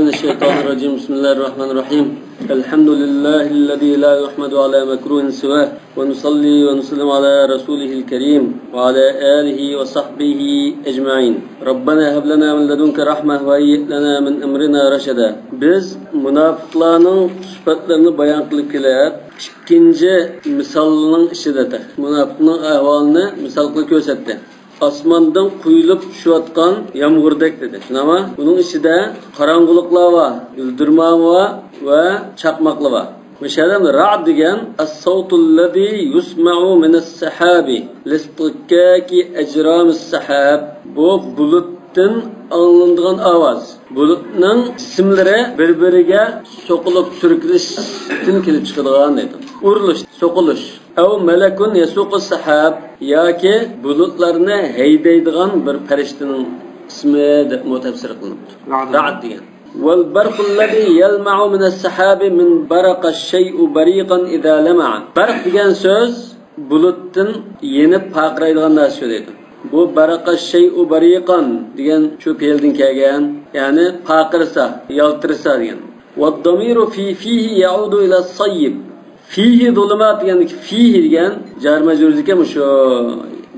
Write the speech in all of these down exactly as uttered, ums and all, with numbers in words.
من الشيطان الرجيم. بسم الله الرحمن الرحيم. الحمد لله الذي لا يحمد على مكروه سواه، ونصلي ونسلم على رسوله الكريم وعلى آله وصحبه أجمعين. ربنا هب لنا من لدنك رحمة وهيئ لنا من أمرنا رشدا. بىز مۇناپىقلارنىڭ سۈپەتلىرىنى بايان قىلىپ كېلىپ، ئىككىنچى مىسالنىڭ ئىچىدە تېخى مۇناپىقنىڭ ئەھۋالىنى مىسال قىلىپ كۆرسەتتى. ئاسماندىن قۇيۇلۇپ چۈشۈۋاتقان يامغۇردەك دېدى. شۇنداقمۇ؟ بۇنىڭ ئىچىدە قاراڭغۇلۇقلار بار، گۈلدۈرمامۇ بار ۋە چاقماقلار بار. مۇشۇ يەردە رەئد دېگەن الصوت الذي يسمع من السحاب لاصطكاك أجرام السحاب. بۇ بۇلۇتتىن ئاڭلىنىدىغان ئاۋاز. بۇلۇتنىڭ جىسىملىرى بىر-بىرىگە سوقۇلۇپ سۈركىلىشتىن كېلىپ چىقىدىغان دەيدۇ. ئۇرۇلۇش، سوقۇلۇش. أو ملك يسوق السحاب، ياكى بۇلۇتلارنى ھەيدەيدىغان بىر پەرىشتىنىڭ ئىسمى دەپمۇ تەپسىر قىلىنىپتۇ. رەئد. رەئد دېگەن. والبرق الذي يلمع من السحاب من برق الشيء بريقا إذا لمع. بەرق دېگەن سۆز بۇلۇتتىن يېنىپ پارقىرايدىغان نەرسە دەيدۇ. بۇ برق الشيء بريقا دېگەن شۇ پېئىلدىن كەلگەن، يەنى پارقىرىسا، يالتىرىسا دېگەن. والضمير في فيه يعود إلى الصيب. فيه ظلمات دېگەندىكى فيه دېگەن جار مەجرۇردىكى مۇشۇ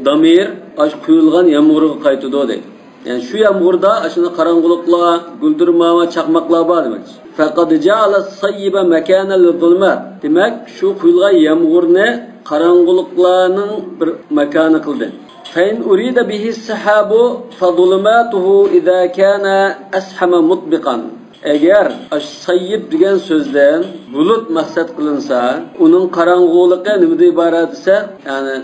دامىر ئاشۇ قۇيۇلغان يامغۇرغا قايتىدۇ دەيدۇ. يەنى شۇ يامغۇردا ئاشۇنداق قاراڭغۇلۇقلار، گۈلدۈرمامە، چاقماقلار بار دېمەكچى. فقد جعل الصيب مكانا للظلمات. دېمەك، شۇ قۇيۇلغان يامغۇرنى قاراڭغۇلۇقلارنىڭ بىر ماكانى قىلدى. فإن أريد به السحاب فظلماته إذا كان أسحم مطبقا. ئەگەر ئاشۇ سەييىب دېگەن سۆزدىن بۇلۇت مەقسەت قىلىنسا، ئۇنىڭ قاراڭغۇلۇقى نېمىدىن ئىبارەت دېسە، يەنى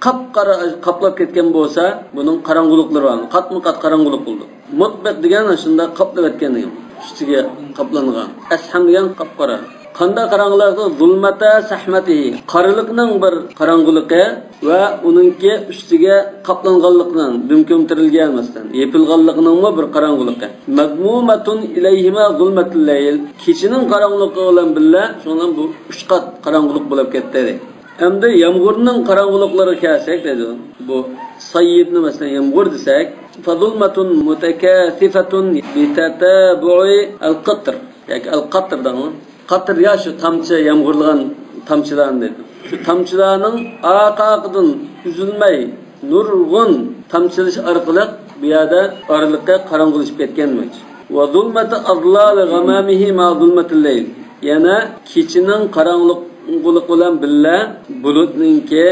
قاپقارا قاپلاپ كەتكەن بولسا، بۇنىڭ قاراڭغۇلۇقلىرى بار. قاتمۇ قات قاراڭغۇلۇق بولىدۇ. مۇتبىق دېگەن شۇنداق قاپلىۋەتكەن دېگەن. ئۈستىگە قاپلانغان. ئەسھەم دېگەن قاپقارا. قانداق قاراڭغۇلۇق؟ ظۇلمەتە سەھمەتىھى. قارىلىقنىڭ بىر قاراڭغۇلۇقى ۋە ئۇنىڭكى ئۈستىگە قاپلانغانلىقنىڭ، دۈم كۆمتۈرۈلگەن مەسىلەن، يېپىلغانلىقنىڭمۇ بىر قاراڭغۇلۇقى. مەزمۇمەتۇن ئىلەيھىما ظۇلمەتۇل لەيل. كېچىنىڭ قاراڭغۇلۇقى بىلەن بىللە، شۇنىڭ بۇ ئۈچ قات قاراڭغۇلۇق بولۇپ كەتتى. ئەمدى يامغۇرنىڭ قاراڭغۇلۇقلىرىغا كەلسەك دەيدۇ. بۇ سەييىبنى مەسىلەن يامغۇر دېسەك، فظلمة متكاثفة بتتابع القطر. ياكى ئەل قەتر دەڭلار. قەتر يا شۇ تامچە، يامغۇرلىغان تامچىلارنى دەيدۇ. شۇ تامچىلارنىڭ ئارقا-ئارقىدىن ئۈزۈلمەي نۇرغۇن تامچىلىشى ئارقىلىق بۇ يەردە ئارىلىقى قاراڭغۇلىشىپ كەتكەن دېمەكچى. وظلمة أظلال غمامه مع ظلمة الليل. يەنە كېچىنىڭ قاراڭغۇلۇقى بىلەن بىللە بۇلۇتنىڭكى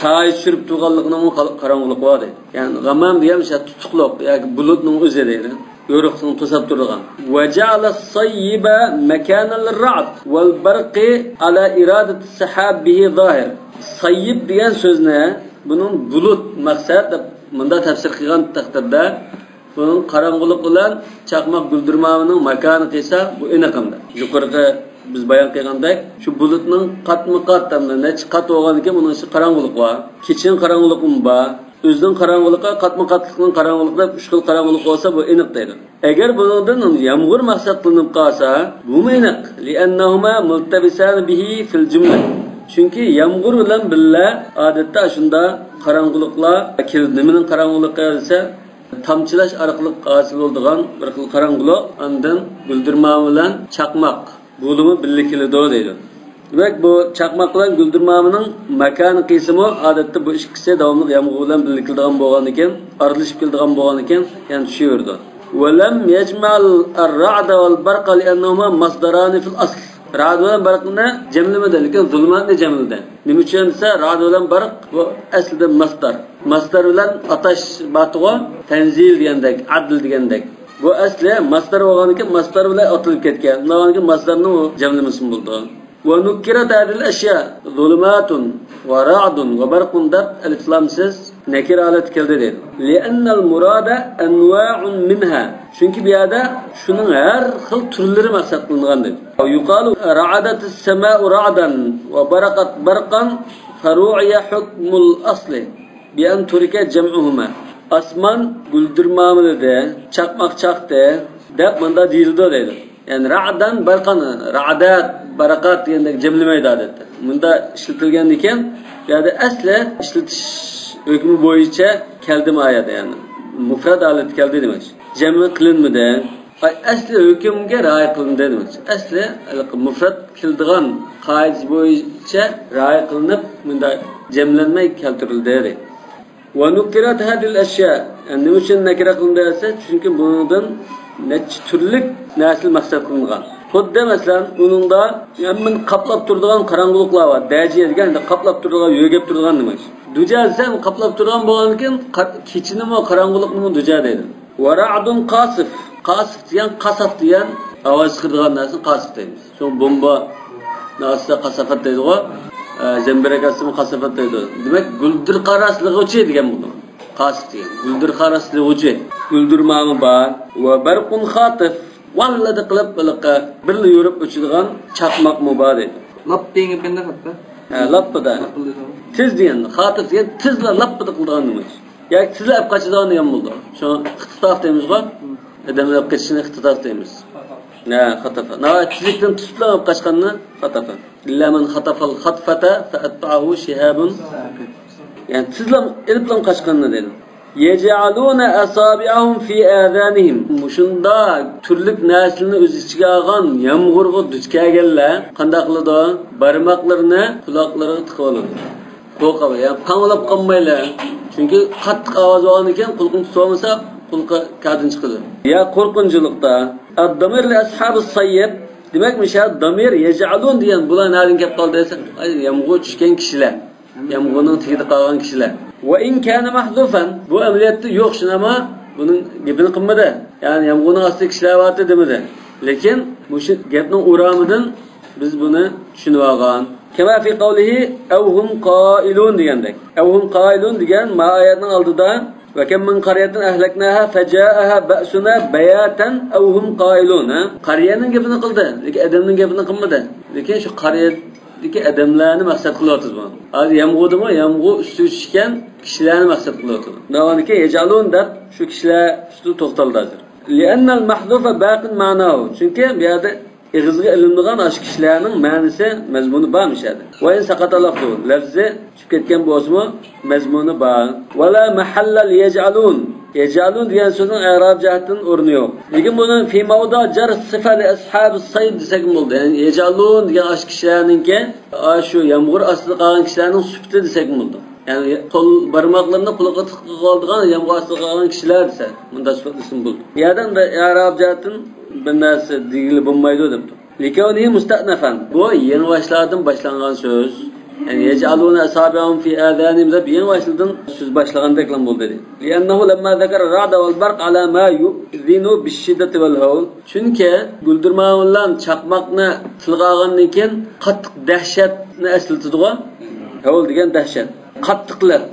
سايە چۈشۈرۈپ تۇرغانلىقىنىڭمۇ قاراڭغۇلۇقى بار دەيدۇ. يەنى غامام دېگەن مۇشۇ تۇتۇقلۇق ياكى بۇلۇتنىڭ ئۆزى دەيدۇ. يورۇقلۇقنى توساپ تۇرىدىغان. وجعل الصيب مكانا للرعد والبرق على إرادة السحاب به ظاهر. سەييىب دېگەن سۆزنى بۇنىڭ بۇلۇت مەقسەت دەپ مۇنداق تەپسىر قىلغان تەقدىردە، بۇنىڭ قاراڭغۇلۇق بىلەن چاقماق گۈلدۈرمامىنىڭ ماكانى قىلسا، بۇ ئېنىق ئەمدى. يۇقىرىقى بىز بايان قىلغاندەك، شۇ بۇلۇتنىڭ قاتمۇ قات، ئەمدى نەچچە قات بولغاندىكىن بۇنىڭ ئىچىدە قاراڭغۇلۇق بار. كېچىنىڭ قاراڭغۇلۇقىمۇ بار. ئۆزىنىڭ قاراڭغۇلۇقى، قاتمۇ قاتلىقنىڭ قاراڭغۇلۇقى دەپ ئۈچ خىل قاراڭغۇلۇق بولسا، بۇ ئېنىق دەيدۇ. ئەگەر بۇنىڭدىن يامغۇر مەقسەت قىلىنىپ قالسا، بۇمۇ ئېنىق. لأنهما ملتبسان به في الجملة. چۈنكى يامغۇر بىلەن بىللە ئادەتتە شۇنداق قاراڭغۇلۇقلار كېلىدۇ. نېمىنىڭ قاراڭغۇلۇقى دېسە، تامچىلاش ئارقىلىق ھاسىل بولىدىغان بىر خىل قاراڭغۇلۇق، ئاندىن گۈلدۈرما بىلەن چاقماق، بۇلىمۇ بىللە كېلىدۇ دەيدۇ. دېمەك، بۇ چاقماق بىلەن گۈلدۈرمامىنىڭ ماكانى قىلسىمۇ، ئادەتتە بۇ ئىككىسى داۋاملىق يامغۇر بىلەن بىللە كېلىدىغان بولغاندىكىن، ئارىلىشىپ كېلىدىغان بولغاندىكىن، يەنە چۈشۈۋېرىدۇ. ولم يجمع الرعد والبرق لأنهما مصدران في الأصل. رەئد بىلەن بەرقنى جەملىمىدى، لېكىن زۇلۇماتنى جەملىدى. نېمە ئۈچۈن دېسە، رەئد بىلەن بەرق بۇ ئەسلىدە مەسدەر. مەسدەر بىلەن ئاتاش بارتىغۇ، تەنزىل دېگەندەك، ئەدل دېگەندەك. بۇ ئەسلى مەسدەر بولغاندىكىن، مەسدەر بىلەن ئاتىلىپ كەتكەن. شۇنداق بولغاندىكىن، مەسدەرنىڭ جەملىمىسىمۇ بولىدۇ. ونكرت هذه الأشياء ظلمات ورعد وبرق دەپ ئەلىپلامسىز نەكىرە ھالەتتە كەلدى دەيدۇ. لأن المراد أنواع منها. چۈنكى بۇ يەردە شۇنىڭ ھەر خىل تۈرلىرى مەقسەت قىلىنغان دەيدۇ. يقال رعدت السماء رعدا وبرقت برقا فرعي حكم الأصل بأن ترك جمعهما. ئاسمان گۈلدۈرمامىلىدى، چاقماق چاقتى دەپ مۇنداق دېيىلىدۇ دەيدۇ. يەنى رەئدەن بەرقەن، رەئدەت، بەرەقەت دېگەندەك جەملىمەيدۇ ئادەتتە. مۇندا ئىشلىتىلگەندىكىن، بۇ يەردە ئەسلى ئىشلىتىش ھۆكمى بويىچە كەلدىمۇ ئايەت، يەنى مۇفرەت ھالەتتە كەلدى دېمەكچى. جەمئى قىلىنمىدى. ئەسلى ھۆكۈمگە رىئايە قىلىندى دېمەكچى. ئەسلى ھېلىقى مۇفرەت كېلىدىغان قائىدىسى بويىچە رىئايە قىلىنىپ، مۇنداق جەملەنمەي كەلتۈرۈلدى دەيدۇ. ونكرت هذه الأشياء. يەنى نېمە ئۈچۈن نەكىرە قىلىندى دېسە، چۈنكى بۇنىڭدىن نەچچە تۈرلۈك نەرسىلەر مەقسەت قىلىنغان. خۇددى مەسىلەن، ئۇنىڭدا ھەممىنى قاپلاپ تۇرىدىغان قاراڭغۇلۇقلار بار. دەجى دېگەن قاپلاپ تۇرىدىغان، يۆگەپ تۇرىدىغان نېمە. دۇجا دېسە، قاپلاپ تۇرىدىغان بولغاندىكىن، قا-، كېچىنىمۇ، قاراڭغۇلۇقنىمۇ دۇجا دەيدۇ. ورعد خاصف. خاسىف دېگەن، قاساپ دېگەن ئاۋاز چىقىرىدىغان نەرسىنى قاسىپ دەيمىز. شۇ بومبا ئاستىدا قاسافات دەيدىغۇ، ئە، زەمبىرەك ئاستىمۇ قاسافات دەيدۇ. دېمەك، گۈلدۈر قاراسلىغۇچى دېگەن بولىدۇ. قاسىپ دېگەن. گۈلدۈر قاراسلىغۇچى. گۈلدۈرمامۇ بار. ۋە بەرقۇن خاتىف. ۋاللىدە قىلىپ، بىرلا يورۇپ ئۆچىدىغان چاقماقمۇ بار دەيدۇ. لاپ دېگەن گەپ ئەمدى خاتتا. ھە، لاپپىدا. لاپپىدا دەيدۇ. تېز دېگەن. خاتىف دېگەن تېزلا لاپپىدا قىلىدىغان نېمە. ياكى تېزلا ئەپ قاچىدىغان دېگەن بولىدۇ. شۇ ئىختىتاف دەيمىزغۇ. ئادەملەر ئەپ قېچىشنى ئىختىتاف دەيمىز. نە، خاتافا. ناۋايىتى تېزلىكتىن تۇتۇپلا ئەپ قاچقاننى خاتافا. إلا من خطف الخطفة فأتبعه شهاب. يەنى تېزلا ئېلىپلا قاچقاننى دەيدۇ. يجعلون أصابعهم في آذانهم. مۇشۇنداق تۈرلۈك نەرسىلەرنى ئۆز ئىچىگە ئالغان يامغۇرغا دۇچ كەلگەنلەر قانداق قىلىدۇ؟ بارماقلىرىنى قۇلاقلىرىغا تىقىۋالىدۇ. قورقۇپ، يا پاڭلاپ قالمايلى. چۈنكى قاتتىق ئاۋاز بولغاندىكىن قۇلىقىنى تۇتۇۋالمىسا، قۇلىقى كادىن چىقىدۇ. يا قورقۇنچلۇقتا. الضمير لأصحاب الصيب. دېمەك، مۇشۇ دامىر يجعلون دېگەن بۇلار نەدىن كەپ قالدى دېسە، ئاي، يامغۇر چۈشكەن كىشىلەر. يامغۇرنىڭ تېگىدە قالغان كىشىلەر. وإن كان محذوفا. بۇ ئەمەلىيەتتە يوق، شۇنداقمۇ؟ بۇنىڭ گېپىنى قىلمىدى. يەنى يامغۇرنىڭ ئاستىدا كىشىلەر بارتى دېمىدى. لېكىن مۇشۇ گەپنىڭ ئورامىدىن بىز بۇنى چۈشىنىۋالغان. كما في قوله أو هم قائلون دېگەندەك. أو هم قائلون دېگەن ما ئايەتنىڭ ئالدىدا وكم من قرية أهلكناها فجاءها بأسنا بياتا أو هم قائلون، ھە؟ قەرىيەنىڭ گېپىنى قىلدى، لېكىن ئادەمنىڭ گېپىنى قىلمىدى. لېكىن شۇ قەرىيەدىكى ئادەملەرنى مەقسەت قىلىۋاتىمىز بۇ. ھازىر يامغۇردىمۇ، يامغۇر ئۈستىگە چۈشكەن كىشىلەرنى مەقسەت قىلىۋاتىمىز. داۋامىدىكى يجعلون دەپ شۇ كىشىلەر ئۈستىدە توختالدى ھازىر. لأن المحذوف باق معناه. چۈنكى بۇ يەردە ئېغىزغا ئېلىنىدىغان ئاشۇ كىشىلەرنىڭ مەنىسى، مەزمۇنى بار مۇشۇ يەردە. وإن سقط لفظه، لەپزى چۈشۈپ كەتكەن بولسىمۇ، مەزمۇنى بار. ولا محل ليجعلون. يجعلون دېگەن سۆزنىڭ ئەراب جەھەتتىن ئورنى يوق. لېكىن بۇنى في موضع جر صفة لأصحاب الصيد دېسەكمۇ بولىدۇ. يەنى يجعلون دېگەن ئاشۇ كىشىلەرنىڭكى، ئاشۇ يامغۇر ئاستىدا قالغان كىشىلەرنىڭ سۈپىتى دېسەكمۇ بولىدۇ. يەنى قول بارماقلىرىنى قۇلىقىغا تىقىۋالىدىغان يامغۇر ئاستىدا قالغان كىشىلەر دېسە، مۇنداق سۈپەتلىسىمۇ بولىدۇ. بۇ يەردە ئەمدى ئەراب جەھەتتىن بىر نەرسە دېگىلى بولمايدۇ دەپتۇ. لكونه مستأنفا. بۇ يېڭىباشلاردىن باشلانغان سۆز. يەنى يجعلون أصابعهم في آذانهم دەپ يېڭىباشلىدىن سۆز باشلىغاندەكلا بولدى. لأنه لما ذكر الرعد والبرق على ما يؤذن بالشدة والهول. چۈنكى گۈلدۈرما بىلەن چاقماقنى تىلغا ئالغاندىن كېيىن قاتتىق دەھشەتنى ئەسلىتىدىغۇ. ھەۋل دېگەن دەھشەت. قاتتىقلىق.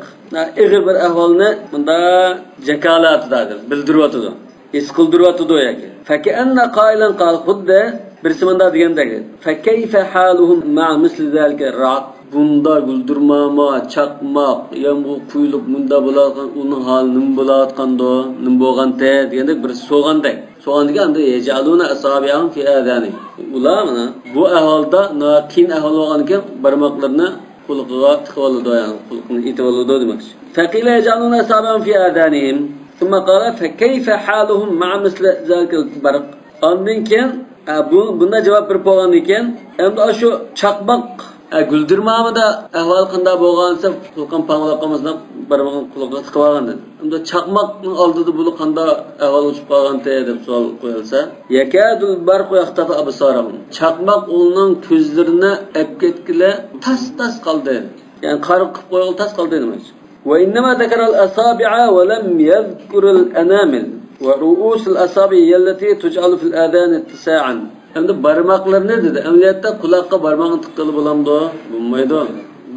ئېغىر بىر ئەھۋالنى مۇنداق جاكارلىۋاتىدۇ، بىلدۈرۈۋاتىدۇ. ھېس قىلدۇرۇۋاتىدۇ ياكى. فكأن قائلا قال، خۇددى بىرسى مۇنداق دېگەندەك. فكيف حالهم مع مثل ذلك الرعد. بۇندا گۈلدۈرماما، چاقماق، يامغۇر قۇيۇلۇپ مۇندا بولۇۋاتقان، ئۇنىڭ ھالى نېمە بولۇۋاتقاندۇ، نېمە بولغانتى دېگەندەك بىرسى سورىغاندەك. سورىغاندىكىن ئەمدى يجعلون أصابعهم في آذانهم. ئۇلار مانا بۇ ئەھۋالدا، ناھايىتى قىيىن ئەھۋال بولغاندىكىن بارماقلىرىنى قۇلىقىغا تىقىۋالىدۇ، يەنى قۇلىقىنى ئېتىۋالىدۇ دېمەكچى. فقيل يجعلون أصابعهم في آذانهم. ثم قال فكيف حالهم مع مثل ذلك البرق. ئاندىن كېيىن، ئە، بۇ، بۇنداق جاۋاب بېرىپ بولغاندىن كېيىن، ئەمدى شۇ چاقماق، ئە، گۈلدۈرمامىدا ئەھۋال قانداق بولغان دېسە، قۇلىقىم پاڭلاپ قالمىسۇن، بارمىقىم قۇلىقىغا تىقىۋالغان دېدى. ئەمدى چاقماقنىڭ ئالدىدا بۇ قانداق ئەھۋال ئۇچۇپ قالغانتى دەپ سوئال قويۇلسا، يكاد البرق يخطف أبصارهم. چاقماق ئۇنىڭ كۆزلىرىنى ئەپ كەتكىلى تاس-تاس قالدى. يەنى قارا قىپ قويغىلى تاس قالدى دېمەكچى. وإنما ذكر الأصابع ولم يذكر الأنامل ورؤوس الأصابع هي التي تجعل في الآذان اتساعا. ئەمدى بارماقلىرىنى دېدى. ئەمەلىيەتتە قۇلاققا بارماقنى تىققىلى بولامدۇ؟ بولمايدۇ.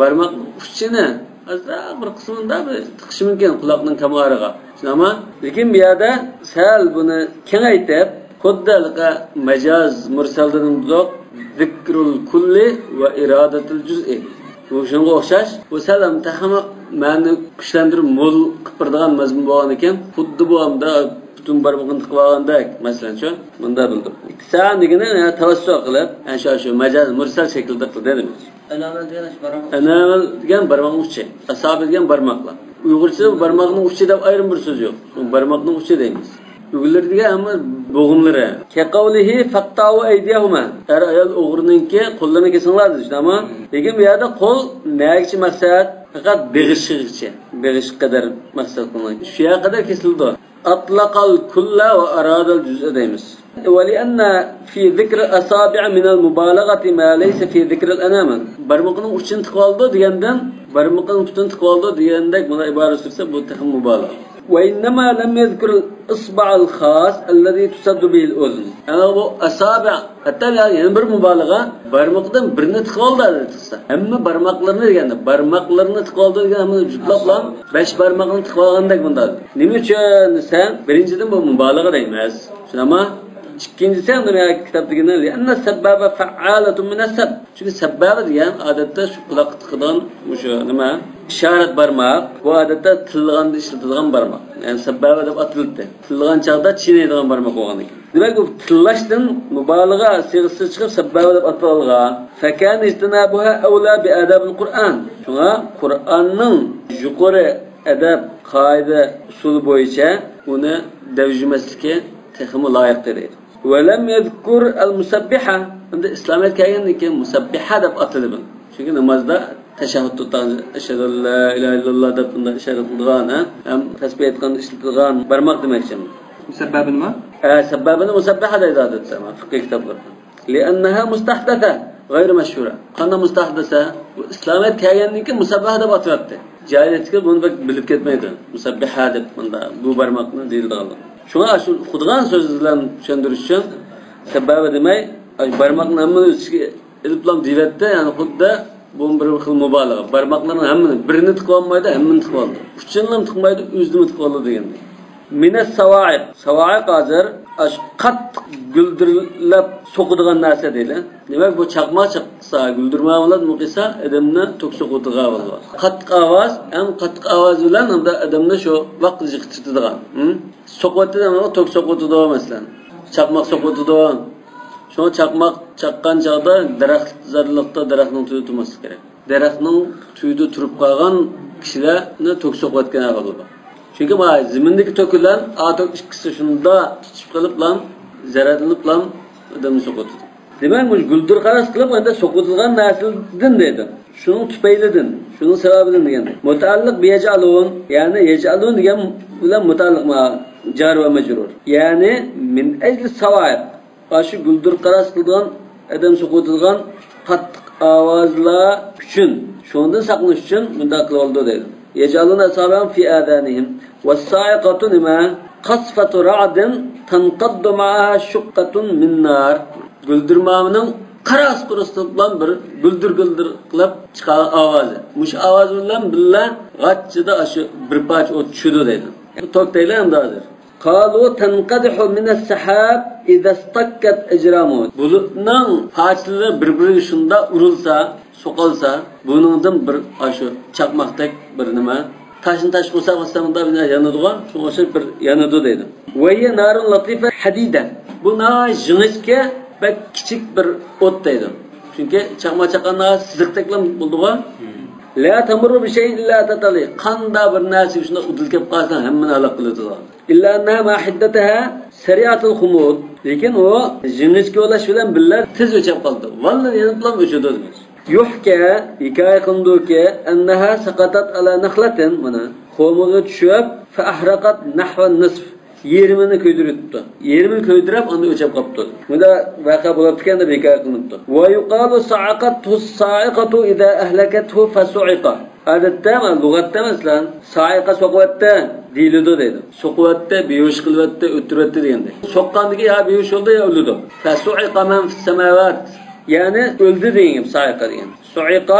بارماقنىڭ ئۇچىنى ئازراق بىر قىسمىندا بىر تىقىشى مۇمكىن قۇلاقنىڭ كامارىغا. شۇنداقمۇ؟ لېكىن بۇ يەردە سەل بۇنى كېڭەيتىپ، خۇددى ھېلىقى مەجاز مۇرسەلدىن دېدۇق، ذىكرۇل كۇللى ۋە ئىرادەتۇل جۇزئى. بۇ شۇنىڭغا ئوخشاش، بۇ سەل ھەم تېخىمۇ مەنىنى كۈچلەندۈرۈپ مول قىلىپ بېرىدىغان مەزمۇن بولغاندىكىن، خۇددى بۇ ھەمدە پۈتۈن بارمىقىنى تىقىۋالغاندەك، مەسىلەن، شۇ، مۇنداق بىلدۇق. ئىتتىسان دېگىنى، يەنى تەۋەسسۇ قىلىپ، يەنى شۇ، شۇ مەجاز مۇرسەل شەكىلدە قىلدى دېمەكچى. ئەنامىل دېگەن شۇ بارماق. ئەنامىل دېگەن بارماقنىڭ ئۇچى. ئەسابى دېگەن بارماقلار. ئۇيغۇرچىدا بارماقنىڭ ئۇچى دەپ ئايرىم بىر سۆز يوق. بارماقنىڭ ئۇچى دەيمىز. ئۈگلىرى دېگەن ھەممە بوغۇملىرى. كقوله فاقطعوا أيديهما. ئەر ئايال ئوغرىنىڭكى قوللىرىنى كېسىڭلار دېدى، شۇنداقمۇ؟ لېكىن بۇ يەردە قول نەگىچە مەقسەت؟ پەقەت بېغىشىغىچە، بېغىشقا قەدەر مەقسەت قىلىنغان. شۇ يەرگە قەدەر كېسىلىدۇ. أطلق الكل وأراد الجزء دەيمىز. ولأن في ذكر الأصابع من المبالغة ما ليس في ذكر الأنامل. بارمىقىنىڭ ئۇچىنى تىقىۋالىدۇ دېگەندىن، بارمىقىنىڭ پۇتىنى تىقىۋالىدۇ دېگەندەك بۇنى ئىبارە سۈرسە، بۇ تېخىمۇ مۇبالىغە. وإنما لم يذكر الإصبع الخاص الذي تسد به الأذن. ئەنە بۇ ئەسابىئ، ھەتتا يەنە بىر مۇبالىغە، بارمىقىدىن بىرنى تىقىۋالدى دېسە. ھەممە بارماقلىرىنى دېگەندە، بارماقلىرىنى تىقىۋالدى دېگەن ھەممىنى جۈپلەپلا، بەش بارماقنى تىقىۋالغاندەك بۇنداق. نېمە ئۈچۈن دېسە، بىرىنچىدىن بۇ مۇبالىغە دەيمىز. شۇنداقمۇ؟ ئىككىنچىسى، ئەمدى مەن كىتابتىكىنى، لأن السبابة فعالة من السب. چۈنكى سەببابە دېگەن ئادەتتە شۇ قۇلاققا تىقىدىغان مۇشۇ نېمە؟ ئىشارەت بارماق. بۇ ئادەتتە تىللىغاندا ئىشلىتىدىغان بارماق. يەنى سەببابە دەپ ئاتىلىدۇ. تىللىغان چاغدا چىينەيدىغان بارماق بولغاندىكىن. دېمەك، بۇ تىللاشتىن مۇبالىغە سىيغىسىغا چىقىپ سەببابە دەپ ئاتالغان. فكان اجتنابها أولى بآداب القرآن. شۇڭا قۇرئاننىڭ يۇقىرى ئەدەپ، قائىدە، ئۇسۇلى بويىچە ئۇنى دەۋجىمەسلىكى تېخىمۇ لايىق دەيدۇ. ولم يذكر المسبحة. ئەمدى ئىسلامىيەت كەلگەندىن كېيىن مۇسەببىھە دەپ ئاتىلىدۇ. چۈنكى نامازدا تەشەھھۇد تۇتقان، ئەشھەدۇ ئەللا ئىلاھە ئىللاللا دەپ بۇنداق ئىشارە قىلىدىغان، ھە؟ ھەم تەسبىھ ئېيتقاندا ئىشلىتىدىغان بارماق دېمەكچى. سەببابىنىمۇ؟ ھە، سەببابىنى مۇسەببىھە دەيدۇ ئادەتتە، فىقھىي كىتابلاردا. لأنها مستحدثة غير مشهورة. قانداق مۇستەھدىسە؟ بۇ ئىسلامىيەت كەلگەندىن كېيىن مۇسەببىھە دەپ ئاتىلاتتى. جاھىلىيەتتىكى بۇنى بەك بىلىپ كەتمەيدۇ. مۇسەببىھە دەپ مۇنداق بۇ بارماقنى دېيىلىدىغانلىق. شۇڭا شۇ ئۇقىدىغان سۆز بىلەن چۈشەندۈرۈش ئۈچۈن سەببابە دېمەي، بارماقنى ھەممىنى ئۆز ئىچىگە ئېلىپلا دېيىۋەتتى، يەنى خۇددى بۇ بىر خىل مۇبالىغە. بارماقلىرىنىڭ ھەممىنى، بىرىنى تىقىۋالمايدۇ، ھەممىنى تىقىۋالىدۇ. ئۇچىنىلا تىقمايدۇ، ئۆزىنىمۇ تىقىۋالىدۇ دېگەندەك. من الصواعق. ساۋائىق ھازىر ئاشۇ قاتتىق گۈلدۈرلەپ سوقىدىغان نەرسە دەيلى. دېمەك، بۇ چاقماق چاقسا، گۈلدۈرمە بىلەن مۇقىسا ئادەمنى توك سوقىدىغان بولىدۇ. قاتتىق ئاۋاز، ھەم قاتتىق ئاۋاز بىلەن ھەمدە ئادەمنى شۇ ۋاققىدە جىقىرتىدىغان. ھىم؟ سوقۇۋەتتى دېمەك، توك سوقۇۋېتىدۇ، مەسىلەن. چاقماق سوقۇۋېتىدۇ. شۇڭا چاقماق چاققان چاغدا دەرەخ زادىلىقتا دەرەخنىڭ تۈۋىدە تۇرماسلىق كېرەك. دەرەخنىڭ تۈۋىدە تۇرۇپ قالغان كىشىلەرنى توك سوقۇۋەتكەن ئەھۋال بار. چۈنكى مانا زېمىندىكى توك بىلەن ئا توك ئىككىسى شۇنداق تۇتۇشۇپ قېلىپلا، زەرەتلىنىپلا ئادەمنى سوقۇۋېتىدۇ. دېمەك، مۇشۇ گۈلدۈر قاراس قىلىپ، ئەندە سوقۇۋېتىلغان نەرسىدىن دەيدۇ. شۇنىڭ تۈپەيلىدىن، شۇنىڭ سەۋەبىدىن دېگەندەك. مۇتەئەللىق بىيەجئەلۇن، يەنى يەجئەلۇن دېگەن بىلەن مۇتەئەللىق ما-، جار ۋە مەجرۇر. يەنى من ئەجلى ساۋائىق. ئاشۇ گۈلدۈر قاراس قىلىدىغان ئادەم سوقۇۋېتىدىغان قاتتىق ئاۋازلار ئۈچۈن، شۇنىڭدىن ساقلىنىش ئۈچۈن مۇنداق قىلىۋالىدۇ دەيدۇ. يجعلون أصابعهم في آذانهم. والصاعقة نېمە؟ قصفة رعد تنقض معها شقة من نار. گۈلدۈرمانىڭ قاراس قۇرۇس قىلىپ بىر گۈلدۈر گۈلدۈر قىلىپ چىقارغان ئاۋازى. مۇشۇ ئاۋاز بىلەن بىللە غاچچىدا ئاشۇ بىر پارچە ئوت چۈشىدۇ دەيدۇ. بۇ توك دەيلى ئەمدى ھازىر. قالوا تنقدح من السحاب إذا اصطكت أجرامه. بۇلۇتنىڭ پارچىلىرى بىر-بىرىگە شۇنداق ئۇرۇلسا، سوقۇلسا، بۇنىڭدىن بىر ئاشۇ چاقماقتەك بىر نېمە، تاشنى تاشقا ئۇرساق، بىر يانىدىغان، شۇڭا ئوخشاش بىر يانىدۇ دەيدۇ. وهي نار لطيفة حديدة. بۇ ناھايىتى يىڭىچكە، بەك كىچىك بىر ئوت دەيدۇ. چۈنكى چاقماق چاققاندا سىزىقتەكلا بولىدىغۇ. لا تمر بشيء إلا أتت عليه. قانداق بىر نەرسىگە شۇنداق ئۇدۇل كەپ قالسا، ھەممىنى ھالاك قىلىدۇ. إلا أنها ما حدتها سريعة الخمود. لېكىن ئۇ يىڭىچكە ئۇلاش بىلەن بىللە تېز ئۆچەپ قالىدۇ. ۋاللا يېنىپلا ئۆچىدۇ دېمەكچى. يحكى، ھېكايە قىلىنىدۇكى، أنها سقطت على نخلة، مانا، قومىغا چۈشۈپ، فأحرقت نحو النصف، يېرىمىنى كۆيدۈرۈپتۇ. يېرىمىنى كۆيدۈرۈپ، ئاندىن ئۆچەپ قاپتۇ. مۇنداق ۋەقە بولۇپتىكەن دەپ ھېكايە قىلىنىپتۇ. ويقال صعقته الصاعقة إذا أهلكته فصعق. ئادەتتە، لۇغەتتە مەسىلەن، سائىقە سوقۇۋەتتى دېيىلىدۇ دەيدۇ. سوقۇۋەتتى، بىھوش قىلىۋەتتى، ئۆلتۈرۈۋەتتى دېگەندەك. سوققاندىكى يا بىھوش بولدى، يا ئۆلىدۇ. فصعق من في السماوات. يەنى ئۆلدى دېگەن گەپ، سائىقە دېگەن. صعق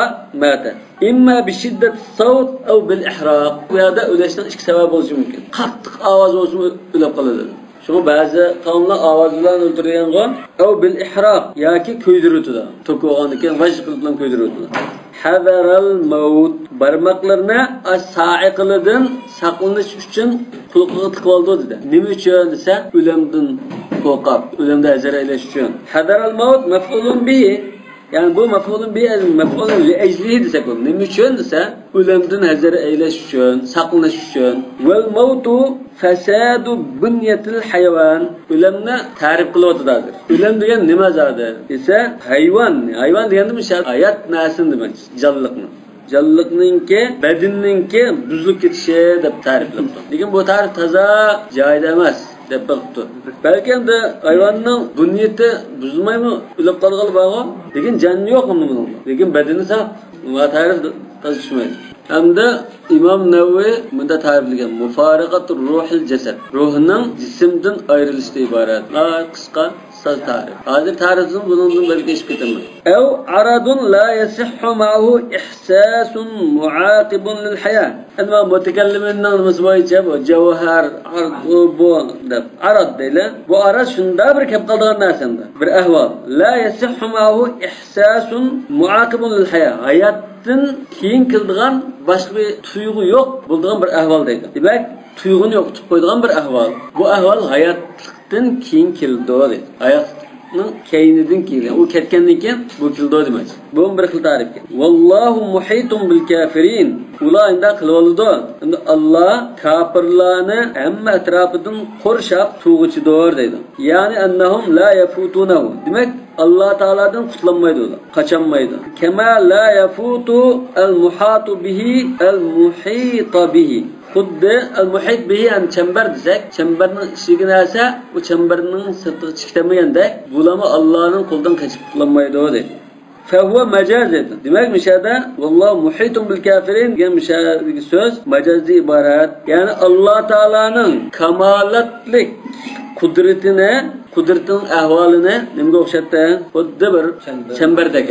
مات. إما بشدة الصوت أو بالإحراق. بۇ يەردە ئۆلۈشنىڭ ئىككى سەۋەبى بولۇشى مۇمكىن. قاتتىق ئاۋاز بولسىمۇ ئۆلۈپ قالىدۇ. شۇڭا بەزى قەۋملەر ئاۋاز بىلەن ئۆلتۈرگەنغۇ، أو بالإحراق، ياكى كۆيدۈرۈۋېتىدۇ. توك بولغاندىن كېيىن ۋاژ قىلىپ بىلەن كۆيدۈرۈۋېتىدۇ. حذر الموت، بارماقلىرىنى ئاش سائىقىلىدىن ساقلىنىش ئۈچۈن قۇلىقىغا تىقىۋالىدۇ دېدى. نېمە ئۈچۈن دېسە، ئۆلۈمدىن قورقۇپ، ئۆلۈمدىن ھەزەر ئەيلەش ئۈچۈن. حذر الموت مفعول به. يەنى بۇ مەفئۇلۇن بىھى، مەفئۇلۇن لىئەجلىھى دېسەك بولىدۇ. نېمە ئۈچۈن دېسە، ئۆلۈمدىن ھەزەر ئەيلەش ئۈچۈن، ساقلىنىش ئۈچۈن. ۋەل مەۋتۇ فەسادۇ بۇنيەتىل ھەيۋان. ئۆلۈمنى تەرىپ قىلىۋاتىدۇ ھازىر. ئۆلۈم دېگەن نېمە زادى دېسە، ھايۋان. ھايۋان دېگەندە مۇشۇ ھايات نەرسىنى دېمەكچى، جانلىقنى. جانلىقنىڭكى، بەدىنىنىڭكى بۇزۇلۇپ كېتىشى دەپ تەرىپلەپتۇ. لېكىن بۇ تەرىپ تازا جايىدا ئەمەس دەپ بېقىپتۇ. بەلكى ئەمدى ھايۋاننىڭ بۇنيىتى بۇزۇلمايمۇ، ئۆلۈپ قالغىلى بارغۇ. لېكىن جان يوق ئەمدى بۇنىڭدا. لېكىن بەدىنى ساق، بۇ تەرىپ تازا چۈشمەيدۇ. ئەمدى ئىمام نەۋەۋى مۇنداق تەرىپلىگەن، مۇفارىقەتۇ روھىل جەسەد. روھنىڭ جىسىمدىن ئايرىلىشىدىن ئىبارەت. ھە، قىسقا ساز تەرىپ. ھازىر تەرىپنى بۇنىڭدىن بەلكى ئېشىپ كېتەلمەيدۇ. ئەۋ ئارادۇن لا يەسىھھۇ مەئەھۇ ئىھساسۇن مۇئاقىبۇن لىل ھەيا. ئەمما مۇتەكەللىمنىڭ نېمىسى بويىچە بۇ جەۋھەر، ئارد، ئۇ، بۇ دەپ ئاراد دەيلى. بۇ ئاراد شۇنداق بىر كەپ قالىدىغان نەرسە ئەمدى. بىر ئەھۋال. لا يەسىھھۇ مەئەھۇ ئىھساسۇن مۇئاقىبۇن لىل ھەيا. ھاياتتىن كېيىن كېلىدىغان باشقا بىر تۇيغۇ يوق بولىدىغان بىر ئەھۋال دەيدۇ. دېمەك، تۇيغۇنى يوقىتىپ قويىدىغان بىر ئەھۋال. بۇ ئەھۋال ھاياتلىقتىن كېيىن كېلىدۇ دەيدۇ. ھاياتلىقنىڭ كەينىدىن كېيىن، ئۇ كەتكەندىن كېيىن بۇ كېلىدۇ دېمەكچى. بۇمۇ بىر خىل تەرىپكەن. ۋاللاھۇ مۇھىتۇن بىل كافىرىن. ئۇلار ئەمدى قىلىۋالىدۇ. ئەمدى ئاللا كاپىرلارنى ھەممە ئەتراپىدىن قورشاپ تۇرغۇچىدۇر دەيدۇ. يەنى ئەننەھۇم لا يەفۇتۇنەھۇ. دېمەك، ئاللا تائالادىن قۇتۇلالمايدۇ ئۇلار. قاچالمايدۇ. كەما لا يەفۇتۇ ئەل مۇھاتۇ بىھى ئەل مۇھىتا بىھى. خۇددى ئەل مۇھىت بىھى، يەنى چەمبەر دېسەك، چەمبەرنىڭ ئىچىدىكى نەرسە ئۇ چەمبەرنىڭ سىرتىغا چىقىپ كېتەلمىگەندەك، بۇلارمۇ ئاللانىڭ قولىدىن قېچىپ قۇتۇلالمايدۇ دەيدۇ. فهو مجاز دەيدۇ. دېمەك، مۇشۇ يەردە ۋاللاھۇ مۇھىتۇن بىل كافىرىن دېگەن مۇشۇ يەردىكى سۆز ماجازدىن ئىبارەت. يەنى ئاللا تائالانىڭ كامالەتلىك قۇدرىتىنى، قۇدرىتىنىڭ ئەھۋالىنى نېمىگە ئوخشاتتى؟ خۇددى بىر چەمبەر. چەمبەردەك.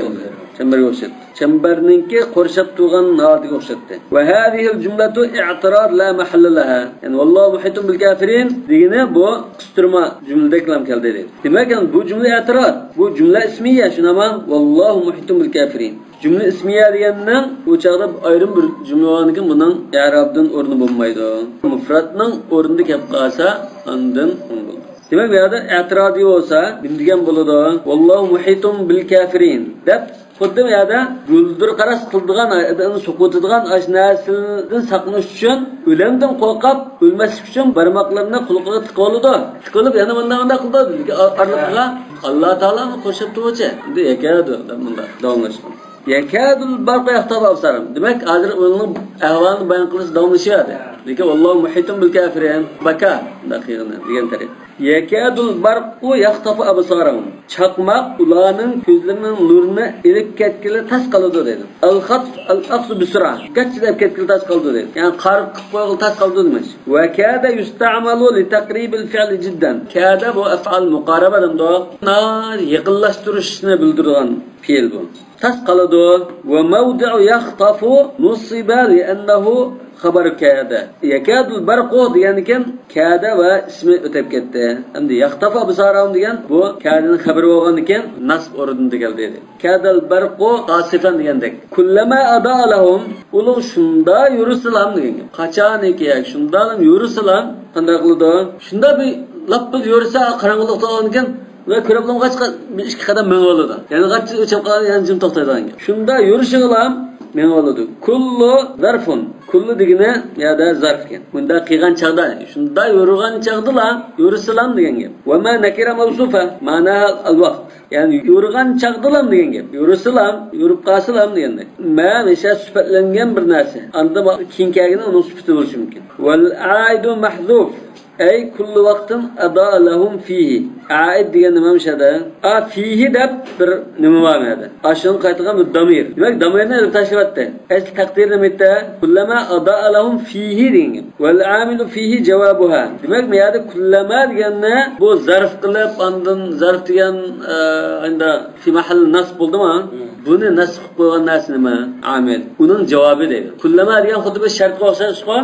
چەمبەرگە ئوخشاتتى. چەمبەرنىڭكى قورشاپ تۇرغان ھالىتىگە ئوخشاتتى. وهذه الجملة اعتراض لا محل لها. يەنى ۋاللاھۇ مۇھىتۇن بىل كافىرىن دېگىنى بۇ قىستۇرما جۈملىدەكلا كەلدى دەيدۇ. دېمەك، يەنى بۇ جۈملە ئەتىراز. بۇ جۈملە ئىسمىيە، شۇنداقمۇ؟ ۋاللاھۇ مۇھىتۇن بىل كافىرىن. جۈملە ئىسمىيە دېگەننىڭ ئۇ چاغدا ئايرىم بىر جۈملە بولغاندىكىن بۇنىڭ ئەرابىدىن ئورنى بولمايدۇ. مۇفرەتنىڭ ئورنىدا كەپ قالسا، ئاندىن ئوڭ بولىدۇ. دېمەك، بۇ يەردە ئەتىرازى بولسا، نېمە دېگەن بولىدۇ؟ ۋاللاھۇ مۇھىتۇن بىل كافىرىن دەپ، خۇددى بۇ يەردە گۈلدۈر قاراس قىلىدىغان، ئۇنى سوقۇۋېتىدىغان ئاشۇ نەرسىدىن ساقلىنىش ئۈچۈن، ئۆلۈمدىن قورقۇپ، ئۆلمەسلىك ئۈچۈن بارماقلىرىنى قۇلىقىغا تىقىۋالىدۇ. تىقىۋېلىپ يەنە مۇنداق، مۇنداق قىلىدۇ. لېكىن ئارىلىقىغا ئاللا تائالانى قورشاپ تۇرغۇچە. ئەمدى يەكەدۇ دەپ مۇنداق داۋاملاشقان. يەكەدۇل بەرقۇ يەختەفۇ ئەبسارىھىم. دېمەك، ھازىر ئۇنىڭ ئەھۋالىنى بايان قىلىش داۋاملىشىۋاتىدۇ. لېكىن ۋاللاھۇ مۇھىتۇن بىل كافىرىن. باكا. مۇنداق قىلغىنى دېگەن تەرەپ. يەكەدۇل بەرقۇ يەختەفۇ ئەبسارىھىم. چاقماق ئۇلارنىڭ كۆزلىرىنىڭ نۇرىنى ئېلىپ كەتكىلى تاس قالىدۇ دەيدۇ. ئەل خەتف ئەل ئەخزۇ بىسۇرئە. گاچچىدە ئېلىپ كەتكىلى تاس قالىدۇ دەيدۇ. يەنى قارىغا قىلىپ قويغىلى تاس قالىدۇ دېمەكچى. ۋە كادە يۇستەئمەلۇ لىتەقرىبىل فىئلى جىددەن. كادە بۇ ئەفئال مۇقارىبە دەمدۇ. ناھايىتى يېقىنلاشتۇرۇشنى بىلدۈرىدىغان پېئىل بۇ. تاس قالىدۇ. ۋە مەۋدىئۇ يەختەفۇ نۇسىبە لىئەننەھۇ خەبەر كادە. يەكادۇل بەرقۇ دېگەندىكىن كادە ۋە ئىسمى ئۆتۈپ كەتتى. ئەمدى يەختەفۇ ئەبسارىھىم دېگەن بۇ كادىنىڭ خەبىرى بولغاندىكىن نەسب ئورنىدا كەلدى. كادەل بەرقۇ قاسىفەن دېگەندەك. كۇللەما ئەزائە لەھۇم، ئۇلار شۇنداق يورۇسىلام دېگەن گەپ. قاچانكى ياكى شۇنداقلام يورۇسىلام قانداق قىلىدۇ؟ شۇنداق بىر لاپپىز يورۇسا، قاراڭغۇلۇقتا بولغاندىكىن ۋە كۆرۈپ بولغاچقا بىر ئىككى قەدەم مېڭىۋالىدۇ. يەنە قاچا ئۆچەپ قالغان، يەنە جىم توختايدىغان گەپ. شۇنداق يورۇشىغىلام مېڭىۋالىدۇ. كۇللۇ زەرفۇن. كۇللۇ دېگىنى يەردە زەرف ئىكەن. مۇنداق قىلغان چاغدا، شۇنداق يورۇغان چاغدىلا يورۇسىلام دېگەن گەپ. ۋە ما نەكىرە مەۋسۇفە مەناھا ئەل ۋاقىت. يەنى يورۇغان چاغدىلام دېگەن گەپ. يورۇسىلام، يورۇپ قالسىلام دېگەندەك. مە مىشە سۈپەتلەنگەن بىر نەرسە. ئاندىن كېيىن كەلگىنى ئۇنىڭ سۈپىتى بولۇشى مۇمكىن. ۋەل ئائىدۇ مەھزۇف. ئەي كۇللۇ ۋاقتىن ئەزائە لەھۇم فىھى. ئائىد دېگەن نېمە مۇشۇ يەردە؟ ئا، فىھى دەپ بىر نېمە بار مۇ يەردە؟ ئاشۇنى قايتىدىغان بىر دامىر. دېمەك، دامىرنى ئېلىپ تاشلىۋەتتى. ئەسلى تەقدىرى نېمە ئىدى؟ كۇللەما ئەزائە لەھۇم فىھى دېگەن گەپ. ۋەل ئامىلۇ فىھى جاۋابۇھا. دېمەك، بۇ يەردە كۇللەما دېگەننى بۇ زەرف قىلىپ، ئاندىن زەرف دېگەن، ئە، ئەمدى في محل نصب بولدىمۇ؟ بۇنى نەسب قىلىپ قويغان نەرسە نېمە؟ ئامىل. ئۇنىڭ جاۋابى دەيدۇ. كۇللەما دېگەن خۇددى بىر شەرتكە ئوخشاشقۇ.